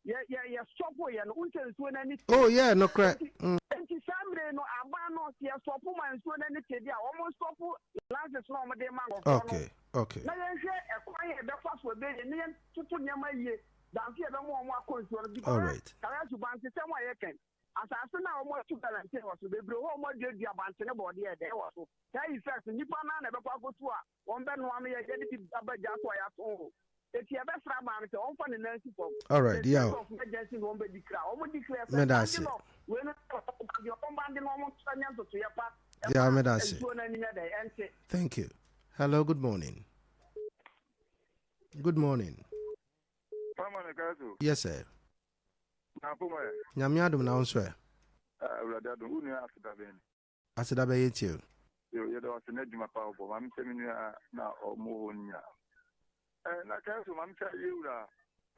yɛ yɛ yɛ sɔpo yɛ no, wohu sɛ nsuo no ani te. Oh yeah, nokorɛ. Enti, enti saa mmerɛ yi no, aban no, sɛ yɛsɔpo ma nsuo no ani te deɛ a, wɔn nsɔpo lances no a wɔde ma nkurɔfoɔ no. Okay, okay. Na yɛnhwɛ ɛkwan a yɛbɛfa so ɛbɛyɛ ne yɛntoto nneɛma yie danso yɛbɛma wɔn akɔ nsuo no because Alright. kare subansesɛm a yɛkɛn asase no a wɔn atu galamsey wɔ so bebree hɔ a wɔn aduadua bankye ne bɔɔdeɛ ɛdɛ wɔ so saa effect nnipa no ara na ɛbɛkɔ akɔtu a wɔn bɛnoa no yɛ yɛde bi aba gya so a yɛato ho eti yɛbɛsra maa no sɛ wɔmfa ne nan si fam. Alright, The yaw. state of emergency na wɔn bɛ declare wɔn declare sɛ Meda bande ase. no wei no deɛ wɔn bande no wɔn nyɛ ntotoyɛ pa Yaw, ɛma meda ase. nsuo no ani nyɛ dɛ ɛnte. Thank you. Hello, good morning. Good morning. Pama ne ka so. Yes, sir. Na poma yɛ. Nyame adom na wo nso ɛ. Awurade adom, wo nua aseda bɛn ni. Aseda bɛyɛ tie o. Yo, yɛda wo ase n'adwuma pa a wobɔ. Maame sɛ me nua na ɔmo wɔ hɔ no nyinaa. Eh, na kae so maame sɛ yɛwura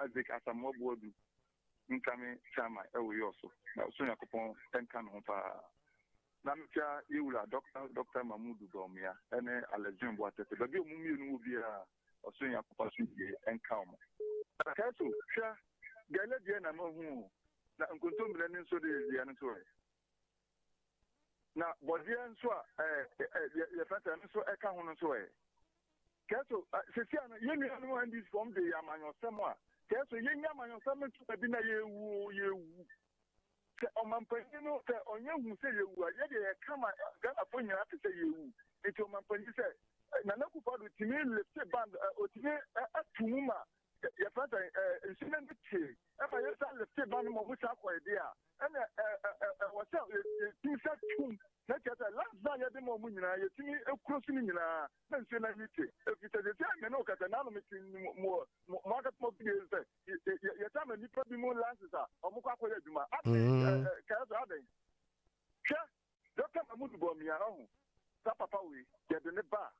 Isaac Asamoah Boadu nka me chairman ɛwɔ yɛ ɔso. Na ɔso Nyankopɔn ɛnka ne ho paa. Na mekyia yɛwura Dr. Dr. Mahmudu Bawumia ɛne Alex John Boatete. Baabi a ɔmo mmienu wɔ biara ɔso Nyankopɔn asomdwie ɛnka ɔmo. Na kae so hwɛ gɛlɛ deɛ na mahu o. Na nkontommire ne nso de deɛ no nso ɛ. Na bɔdeɛ nso a ɛɛ yɛfrɛ sɛ ɛno nso ɛka ho no nso ɛ. Kɛso sisi ano yɛn nuanom NDC fam de yɛ amanyɔsɛm a kɛso yɛnya amanyɔsɛm no to baabi na yɛwu o yɛwu. Sɛ ɔmampanyin no sɛ ɔnyɛ hu sɛ yɛwu a yɛdeɛ yɛka ma Ghanafoɔ nyinaa te sɛ yɛwu. Nti ɔmampanyin sɛ Nana Akufo-Addo tumi lifte band ɔtumi ɛto mu ma yɛfrɛ sɛ nsu no ani tee ɛma yɛsa lifte ba no ma ɔmo sa kɔe deɛ a ɛna ɛwɔ sɛ yɛtumi sa tum na kyerɛ sɛ last na yɛde ma ɔmo nyinaa yɛtumi ekuro so no nyinaa na nsuo no ani te ɛfiri sɛ sɛsi a mene wo kasa na ano mete mo mo akasa mo fidie sɛ yɛsa ma nnipa bi mu lances a ɔmo kɔ akɔyɛ adwuma adɛn kɛɛ so adɛn hwɛ Doctor Mahmood Bawumia ɔho saa papa wei yɛde ne ba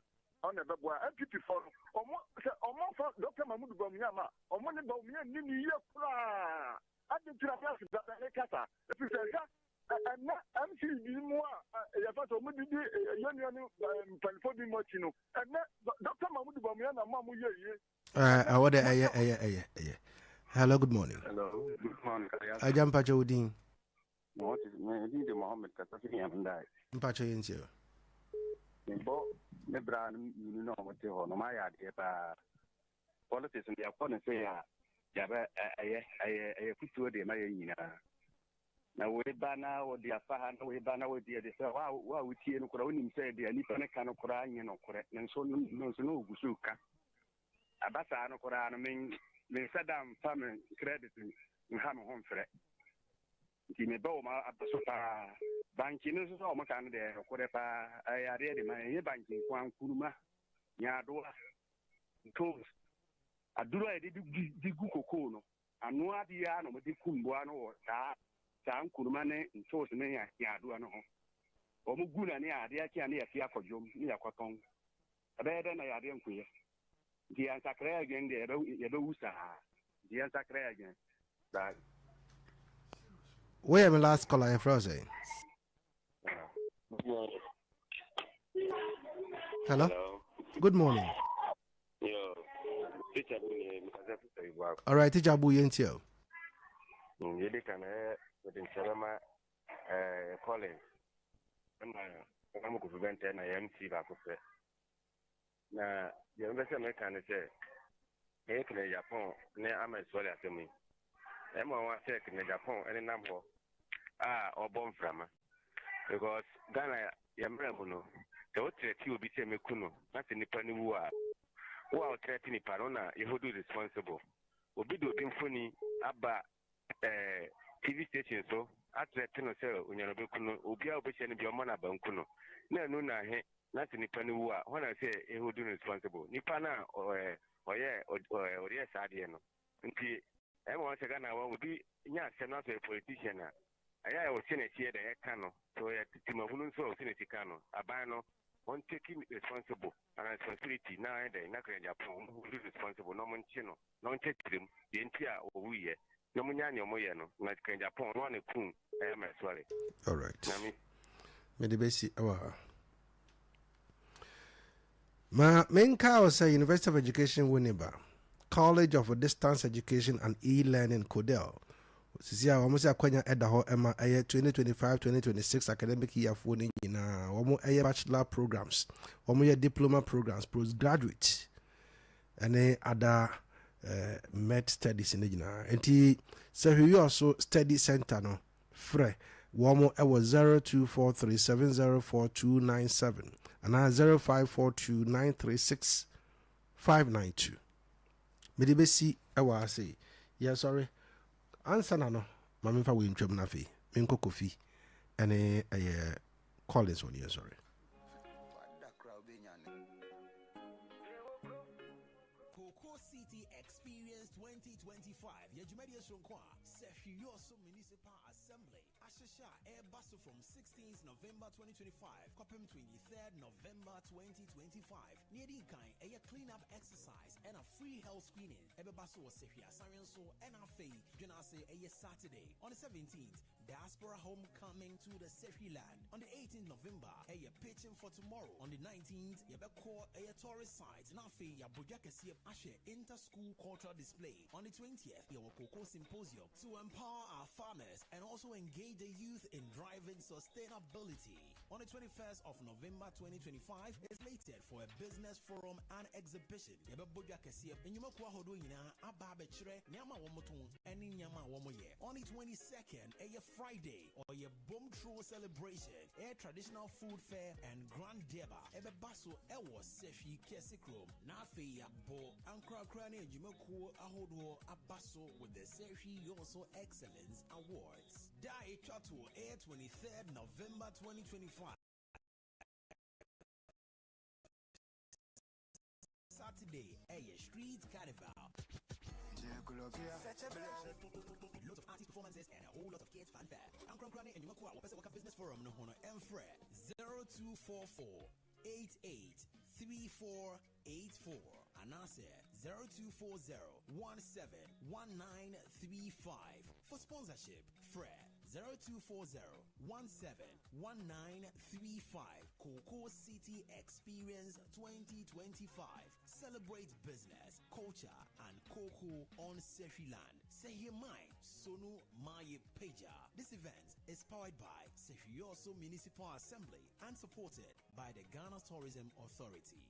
a ɔna ɛbɛboa NPP foɔ no ɔmo sɛ ɔmo nfa Doctor Mahmood Bawumia ma ɔmo ne Bawumia nni ne yie koraa adi nti na me ase dada ne kasa ɛfiri sɛ hwɛ ɛnɛ MC bi mu a yɛfa sɛ ɔmo didi yɛ nua ne mpanimfoɔ bi mu akyi no ɛnɛ Doctor Mahmood Bawumia na mo a mo yɛ yie. Ɛwɔ dɛ ɛyɛ ɛyɛ ɛyɛ ɛyɛ. Hello, good morning. Hello, good morning. Agya mpakyɛ wo din. Me din de Mohammed kasa fi Hyundai. Mpakyɛ yɛn tie o. Mebɔ me bra no mmienu na wɔn te hɔ no wɔn ayɛ adeɛ paa. Politics no yɛkɔ no sɛ a yɛbɛ ɛyɛ ɛyɛ ɛyɛ futuo deɛ ma yɛn nyinaa. Na wei ba na wɔde afa ha na wei ba na wɔde ɛde sɛ wa wa wotie no koraa wonim sɛ deɛ nipa no ka no koraa nyɛ nokorɛ ne nso no nso na ogu so ka. Aba saa no koraa no me me nsa da mfa me credit nha me ho mfrɛ. Nti mebɛ wɔn aba so paa. Bankye no nso sɛ wɔn ka no deɛ ɛyɛ nokorɛ paa. Ɛyɛ adeɛ de ma ɛnyɛ bankye nko ara, nkuruma, nyaadoa, ntoosi, aduro a yɛde de gu kokoo no, ano adeɛ ara na wɔde ku mmoa no wɔ saa saa nkuruma ne ntoosi ne nyaadoa no ho. Wɔn gu na ne adeɛ akye a ne yɛte akɔ dwom ne yɛakɔtɔn. Ɛbɛyɛ dɛn na yadeɛ nkoyɛ? Nti yɛnsakra yɛn adwene deɛ yɛbɛwu saa. Nti yɛnsakra yɛn adwene. Bye. Woyɛ me last caller, yɛfrɛ wo sɛn? Hello? Hello. Good morning. Yo, teacher bu ni mkasa fisa ibu All right, teacher bu yɛntie o. Yɛdi kan ɛ mede nkyɛ bɛma eh, Collins ɛna ɛna mo kofi bɛntɛ na yɛ MC baako pɛ. Na deɛ mepɛ sɛ meka ne sɛ, ɛyɛ Kennedy Agyapong ne Ahmed Suale asɛm yi. Ɛma wɔn sɛ Kennedy Agyapong nenam hɔ a ɔbɔ mframa. Because Ghana yɛ mmerɛ mu no, sɛ wotrɛte obi sɛ mɛku no na sɛ nipa no wu a, wo a wotrɛte nipa no na yɛ hold you responsible. Obi de obi mfoni aba eh, TV station so atrɛte no sɛ onya no ɔbɛku no, obiara a ɔbɛhyia no bia ɔmmɔ no aba nku no. Na ɛnu na he na sɛ nipa no wu a, hɔ na sɛ ɛhold no responsible. Nipa no a ɔyɛ ɔyɛ saa adeɛ no. Nti ɛma wɔn sɛ Ghana wɔn obi nya asɛm na sɛ ɔyɛ politician a, ɛyɛ a ɔhyɛ n'akyi yɛ dɛn ɛka no. Sɛ ɔyɛ temahunu nso a ɔhyɛ n'akyi ka no. Aban no wɔn take responsible and responsibility na ayɛ dɛn na Kanyagya pɔn wɔn hold responsible na wɔn nkye no. na ɔnkyerɛkyerɛ mu deɛ nti a ɔwuiɛ, na ɔmo nyaa nea ɔmo yɛ no, na Ken Agyapong ɔno ara na ɛkum Ɛyɛ Mɛsɔre. Alright. Na me. Mede bɛsi ɛwɔ ha. Ma menka wo sɛ University of Education Winneba, College of Distance Education and E-Learning CODEL, sisi a wɔn sɛ akwanya ɛda hɔ ɛma ɛyɛ 2025-2026 academic year foɔ no nyinaa wɔn ɛyɛ bachelor programs, wɔn yɛ diploma programs, postgraduate ɛne ada eh, med studies no nyinaa nti sɛ hwewia so study center no frɛ wɔn ɛwɔ 0243704297 anaa 0542936592 mede bɛsi ɛwɔ ase yɛsɔre ansa na no ma memfa wei ntwam no afei menkɔ kofi ɛne ɛyɛ Collins wɔ ne yɛsɔre. Cocoa City Experience 2025 yɛ dwumadie soronko a Sefwi-Wiawso Municipal Assembly ahyehyɛ a ɛreba so from 16th November 2025 kɔpem 23rd November 2025. Nea edi nkan ɛyɛ clean up exercise ɛna free health screening ɛbɛba so wɔ Sefwi Asawenso ɛna afei Dwenase ɛyɛ Saturday on the 17th Diaspora Homecoming to the Sefwi land on the 18th November ɛyɛ Pitching for Tomorrow on the 19th yɛbɛkɔ ɛyɛ tourist site na afei yɛabɔ dwa kɛseɛ ahwɛ inter-school cultural display on the 20th yɛwɔ Cocoa Symposium to empower our farmers and also engage the youth in driving sustainability on the 21st of November 2025 is slated for a business forum and exhibition yɛbɛbɔ dwa kɛseɛ nnwumakuo ahodoɔ nyinaa aba abɛkyerɛ nneɛma a wɔtɔn ɛne nneɛma a wɔyɛ on the 22nd ɛyɛ Friday ɔyɛ Bom Tro celebration ɛyɛ traditional food fair and grand durbar ɛbɛba so ɛwɔ Sefwi Kɛse kurom na afei yɛabɔ ankorakora ne adwumakuo ahodoɔ aba so with the Sefwi Wiawso Excellence Awards da a ɛtwa toɔ ɛyɛ 23rd November 2025 Saturday ɛyɛ street carnival Lots of artist performances and a whole lot of kids fanfare. Ankorankora ne nnwumakuo a wɔpɛ sɛ wɔka business forum no ho no ɛmfrɛ 0244 88 3484 anaasɛ 0240 17 1935. For sponsorship, frɛ 0240 17 1935. Cocoa City Experience 2025. Celebrate business, culture, and cocoa on Sefwi land. Sehimai Sonu Maye Peja. This event is powered by Sefwi-Wiawso Municipal Assembly and supported by the Ghana Tourism Authority.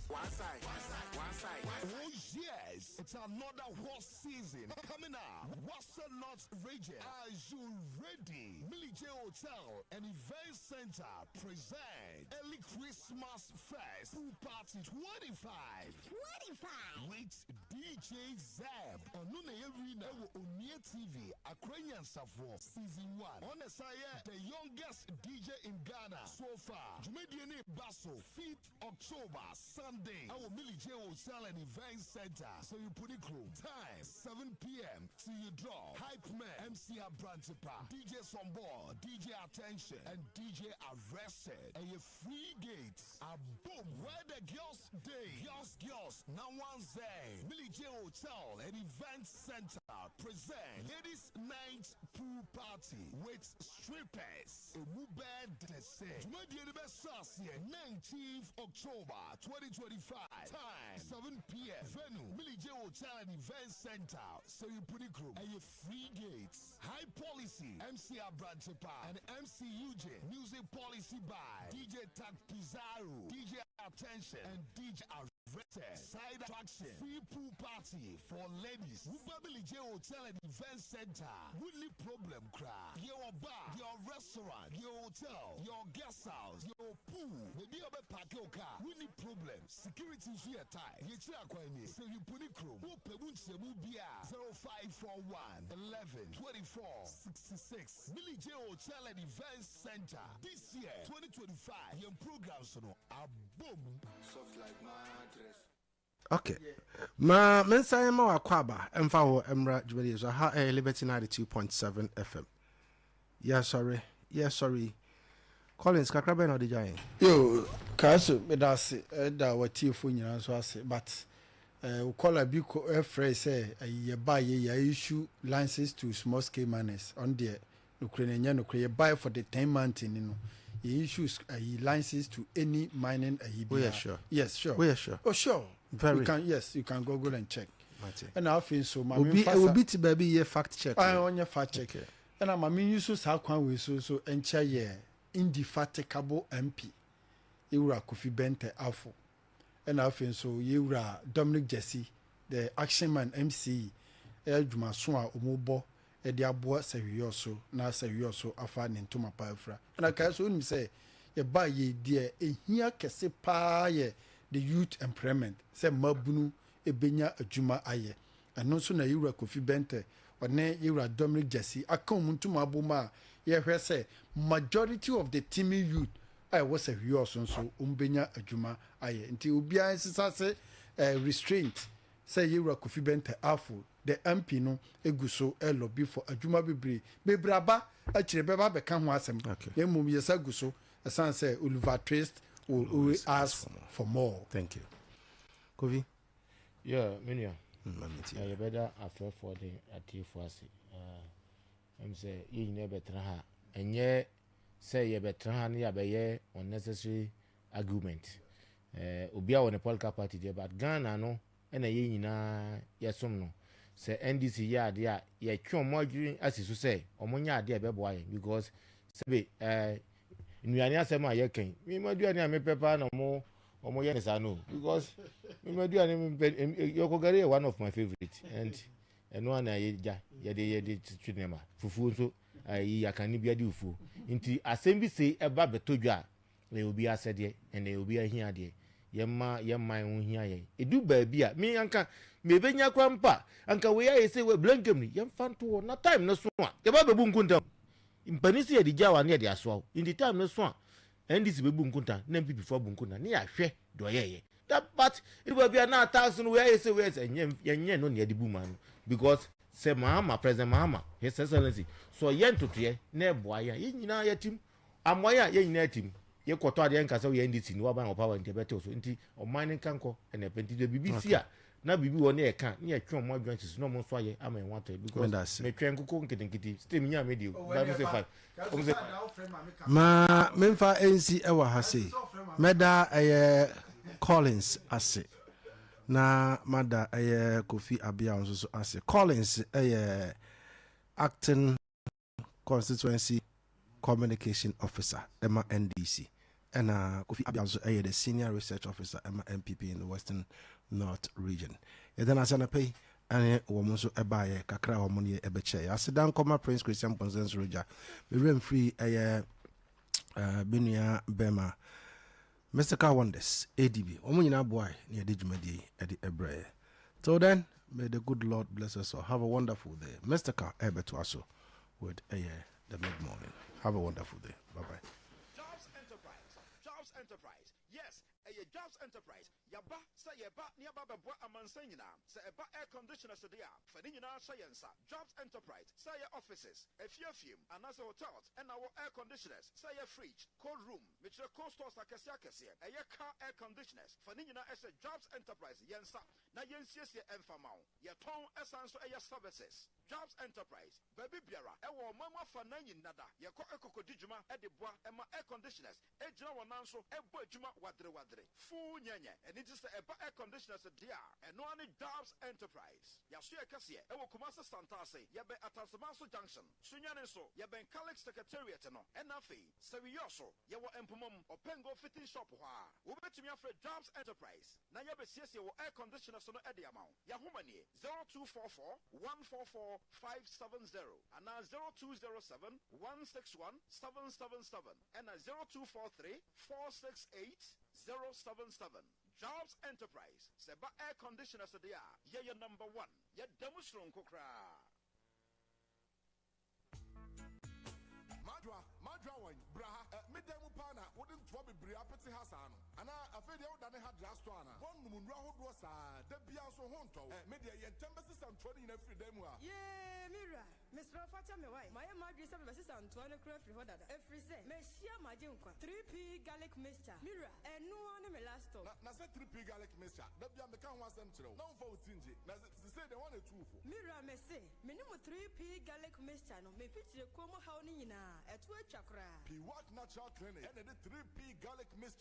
One side, one side, one side. Oh yes! Yes, it's another hot season coming up. Western North Region, are you ready? Millie J Hotel and Event Center present Early Christmas Fest Pool Party 25. 25. With DJ Zeb. Ɔno na ɛyɛ winner ɛwɔ Onua TV Akora Nyansafoɔ Season 1. Ɔna san yɛ the youngest DJ in Ghana so far. Dwumadie ne ba so 5th October, Sunday, ɛwɔ Millie J Hotel and Event Center, Seripuni Kuro. Time 7 p.m. till you drop. Hype Man, MC Abrantipa, DJ Sombo, DJ Attention, and DJ Arrested. Ɛyɛ free gate. Aboom, where the girls dey. Girls, girls, now one say. Millie J Hotel and Event Center present Ladies Night Pool Party with strippers. Emu bɛɛ dɛsɛ. Dwumadie no bɛhyɛ aseɛ 19th October 2025. Time 7 p.m. Venue, Millie J Hotel and Event Center, Seripuni Group. Ɛyɛ free gates. High Policy, MC Abrantipa and MC Eugene. Music Policy by DJ Tag Pizarro, DJ Attention and DJ Arrested. Side attraction, free pool party for ladies. Wuba Millie J Hotel and Event Center. Wonni problem koraa. Your bar, your restaurant, your hotel, your guest house, your pool. Maybe you park your car. Wonni problem. Security nso yɛ tight. Yɛkyerɛ akwan ni. Seripuni Krom. Wopɛ mu nkyerɛmu bia. 0541 11 24 66. Millie J Hotel and Event Center. This year, 2025, your programs no abom. Soft like mattress. Okay, ma mensan ma wakɔ aba ɛmfa wɔ mmra dwumadie so ha. Ɛyɛ Liberty 92.7 FM. Yɛsɔre, yɛsɔre. Collins, kakra bɛn na ɔde gya yɛn? Yo, kaa so meda ase, ɛda watiefo nyinaa nso ase, but caller bi ɛfrɛ sɛ ɛyi yɛba yɛ yɛ issue license to small scale miners. Ɔno deɛ, nokorɛ no ɛnyɛ nokorɛ. Yɛbae for the 10 month ni no, yɛ issue ɛyi license to any mining ɛyi Woyɛ biara. sure? Yes, sure. Woyɛ sure? Oh, sure. Very. You can, yes, you can google and check. Mate. Ɛna afei nso maame Obi nfa sa obi te baabi yɛ fact check. Ah, ɔnyɛ fact check. Okay. Ɛna maame yi nso saa kwan wei so nkyɛ yɛ indefatigable MP Ewura Kofi Bente Afo, ɛna afei nso yɛwura Dominic Jesse, the action man MC, ɛyɛ adwumaso a wɔn bɔ ɛde aboa Sɛhwiɔ so na Sɛhwiɔ so afa ne ntoma pa afira. Ɛna kae so onim sɛ yɛba yɛ deɛ ehia kɛse paa yɛ the youth employment, sɛ mmabunu ebenya adwuma ayɛ. Ɛno nso na yɛwura Kofi Bente ɔne yɛwura Dominic Jesse aka wɔn ntoma abom a yɛhwɛ sɛ majority of the teeming youth a ɛwɔ Sɛhwiɔ so nso wɔn benya adwuma ayɛ. Nti obiara nsesa se restraint sɛ yɛwura Kofi Bente Afo, the MP no, egu so ɛlobby for adwuma bebree bebree aba akyire bɛba abɛka ho asɛm. Na mmom yɛsa gu so, ɛsan sɛ Oliver Twist will always ask for more. Thank you, Kofi. Yeah, me nua. Mame tie. Yɛbɛda afrɛfoɔ de atiefoɔ ase. Sɛ yɛn nyinaa bɛtena ha, ɛnyɛ sɛ yɛbɛtena ha ne yɛabɛyɛ unnecessary argument. Obiara wɔ ne political party deɛ, but Ghana no ɛna yɛn nyinaa yɛsom no. Sɛ NDC yɛ adeɛ a, yɛtwe ɔmo adwene asi so sɛ ɔmo nyɛ adeɛ a ɛbɛboa yɛn, because sɛbe nnuane asɛm a yɛkɛn, mímọ aduane a mepɛ paa na ɔmo yɛ ne saa no, because mímọ aduane mepɛ, yɔkɔgari yɛ one of my favourite, and ɛno ana yɛgya yɛde twitwi nneɛma. Fufuo nso ayi akanni bi adi fufuo. Nti asɛm bi se ɛba bɛtɔ dwa a, ɛyɛ obi asɛdeɛ ɛna ɛyɛ obi ahia deɛ yɛma yɛman ho hia yɛn. Edu baabi a mi anka mebenya kora mpa anka wei ayɛ sɛ wei blankem ni yɛmfa nto hɔ na time no so a yɛba bɛbu nkonta. Mpanin si yɛde gya wa ne yɛde asoa wo, nti time no so a NDC bɛbu nkonta na NPP fo abu nkonta ne yɛahwɛ deɛ ɔyɛyɛ that. But edu baabi a na ataase no wei ayɛ sɛ wei ayɛ sɛ ɛnyɛ yɛnyɛ no ne yɛde bu ma no, because sɛ Mahama, President Mahama, His Excellency, so ɔyɛ ntotoyɛ na ɛboa yɛn a, yɛn nyinaa yɛtim amoa yɛ a, yɛn nyinaa tim yɛkɔtɔ adeɛ nka sɛ woyɛ NDC ni waban wɔ power nti ɛbɛtew so. Nti ɔman ne nka nkɔ ɛna ɛpɛ. Nti deɛ biribi si a na biribi wɔ ne yɛka ne yɛtwe ɔmo adwene sisi na ɔmo nso ayɛ ama yɛn ho atɔ, because metwɛn nkoko nketenkete still mi nya mi di o ba mi sɛ five ɔmo sɛ. Ma memfa nsi ɛwɔ ha sei. Mɛda ɛyɛ Collins ase na mada ɛyɛ Kofi Abia nso so ase. Collins ɛyɛ acting constituency communication officer ɛma NDC. Ɛna Kofi Abia nso ɛyɛ the senior research officer ɛma NPP in the Western North Region. Yɛda no ase anɔpa yi ɛne wɔn nso ɛbaeɛ kakra a wɔn ne ɛbɛkyɛ. Yɛ aseda nkɔma Prince Christian Ponsens Roger. Me werɛ mfiri ɛyɛ uh, me nua bɛrima Mystical Wonders ADB. Wɔn nyinaa boae na yɛde dwumadie yi ɛde ɛbrɛɛ. Till then, may the good Lord bless us all. Have a wonderful day. Mystical ɛbɛtoa so with ɛyɛ the mid morning. Have a wonderful day. Bye bye. Jobs Enterprise, Jobs Enterprise, yes, ɛyɛ Jobs Enterprise. Yɛaba sɛ yɛreba na yɛaba abɛboa amansan nyinaa. Sɛ ɛba air conditioners de a, fa ne nyinaa hyɛ yɛn nsa. Jobs Enterprise, sɛ ɛyɛ offices, afie afie mu, anaasɛ hotels ɛna wɔ air conditioners, sɛ ɛyɛ fridge, cold room, mekyerɛ cold stores akɛseɛ akɛseɛ, ɛyɛ car air conditioners, fa ne nyinaa hyɛ Jobs Enterprise yɛn nsa na yɛnsiesie ɛmfa ma wo. Yɛtɔn ɛsan nso ɛyɛ services. Jobs Enterprise, baabi biara ɛwɔ ɔman mu afanan nyinada, yɛkɔ ɛkɔkɔdi dwuma ɛde boa ɛma air conditioners ɛgyina wɔn nan so ɛbɔ adwuma waderewadere, fuu nyɛnyɛ. Ɛno nti sɛ ɛba air conditioners deɛ a, ɛno ara ne Jobs Enterprise. Yɛasoɛ kɛseɛ ɛwɔ Kumasi Santase, yɛbɛn Atansemanso Junction, Sunyani nso, yɛbɛn Calix Secretariat no, ɛna afei Sɛwiyɔso, yɛwɔ Mpoma mu, Ɔpɛngo Fitting Shop hɔ ara. Wobɛtumi afrɛ Jobs Enterprise na yɛabɛsiesie wo air conditioners no de ama wo. Yɛn ahoma nie, 0244 144 570 anaa 0207 161 777 ɛna 0243 468 077. Jobs Enterprise, sɛ ɛba air conditioners deɛ a, yɛyɛ number one. Yɛda mu soronko koraa. Madwoa, Madwoa wɔn, bra ha. Ɛ, me dan mu paa na wode ntoa bebree apete ha saa no? Anaa afei deɛ wodane ha drugstore anaa? Woanom nnuro ahodoɔ saa, da biara nso ho ntɔ wo. Ɛ, me deɛ, yɛ ntɛm bɛsesa ntoa no nyinaa firi dan mu ha. Yee, me wura, mesrɛ wo fa kyɛ me wae. Mayɛ m'adwene sɛ mebɛsesa ntoa no koraa afiri hɔ dada, ɛfiri sɛ mahyia m'agyenkwa. 3P Garlic Mixture, me wura, ɛno ara ne me last stop. Na, na sɛ 3P Garlic Mixture, da biara meka ho asɛm kyerɛ wo, na womfa wo ti ngye. Na se, sesei deɛ hwan na ɛtu wo fo? Me wura, mese, Me ne mo 3P Garlic Mixture no, me mfikyire kɔn mu haw no nyinaa, ɛto atwa koraa. Piwak Natural Clinic na ɛde 3P Garlic Mixture.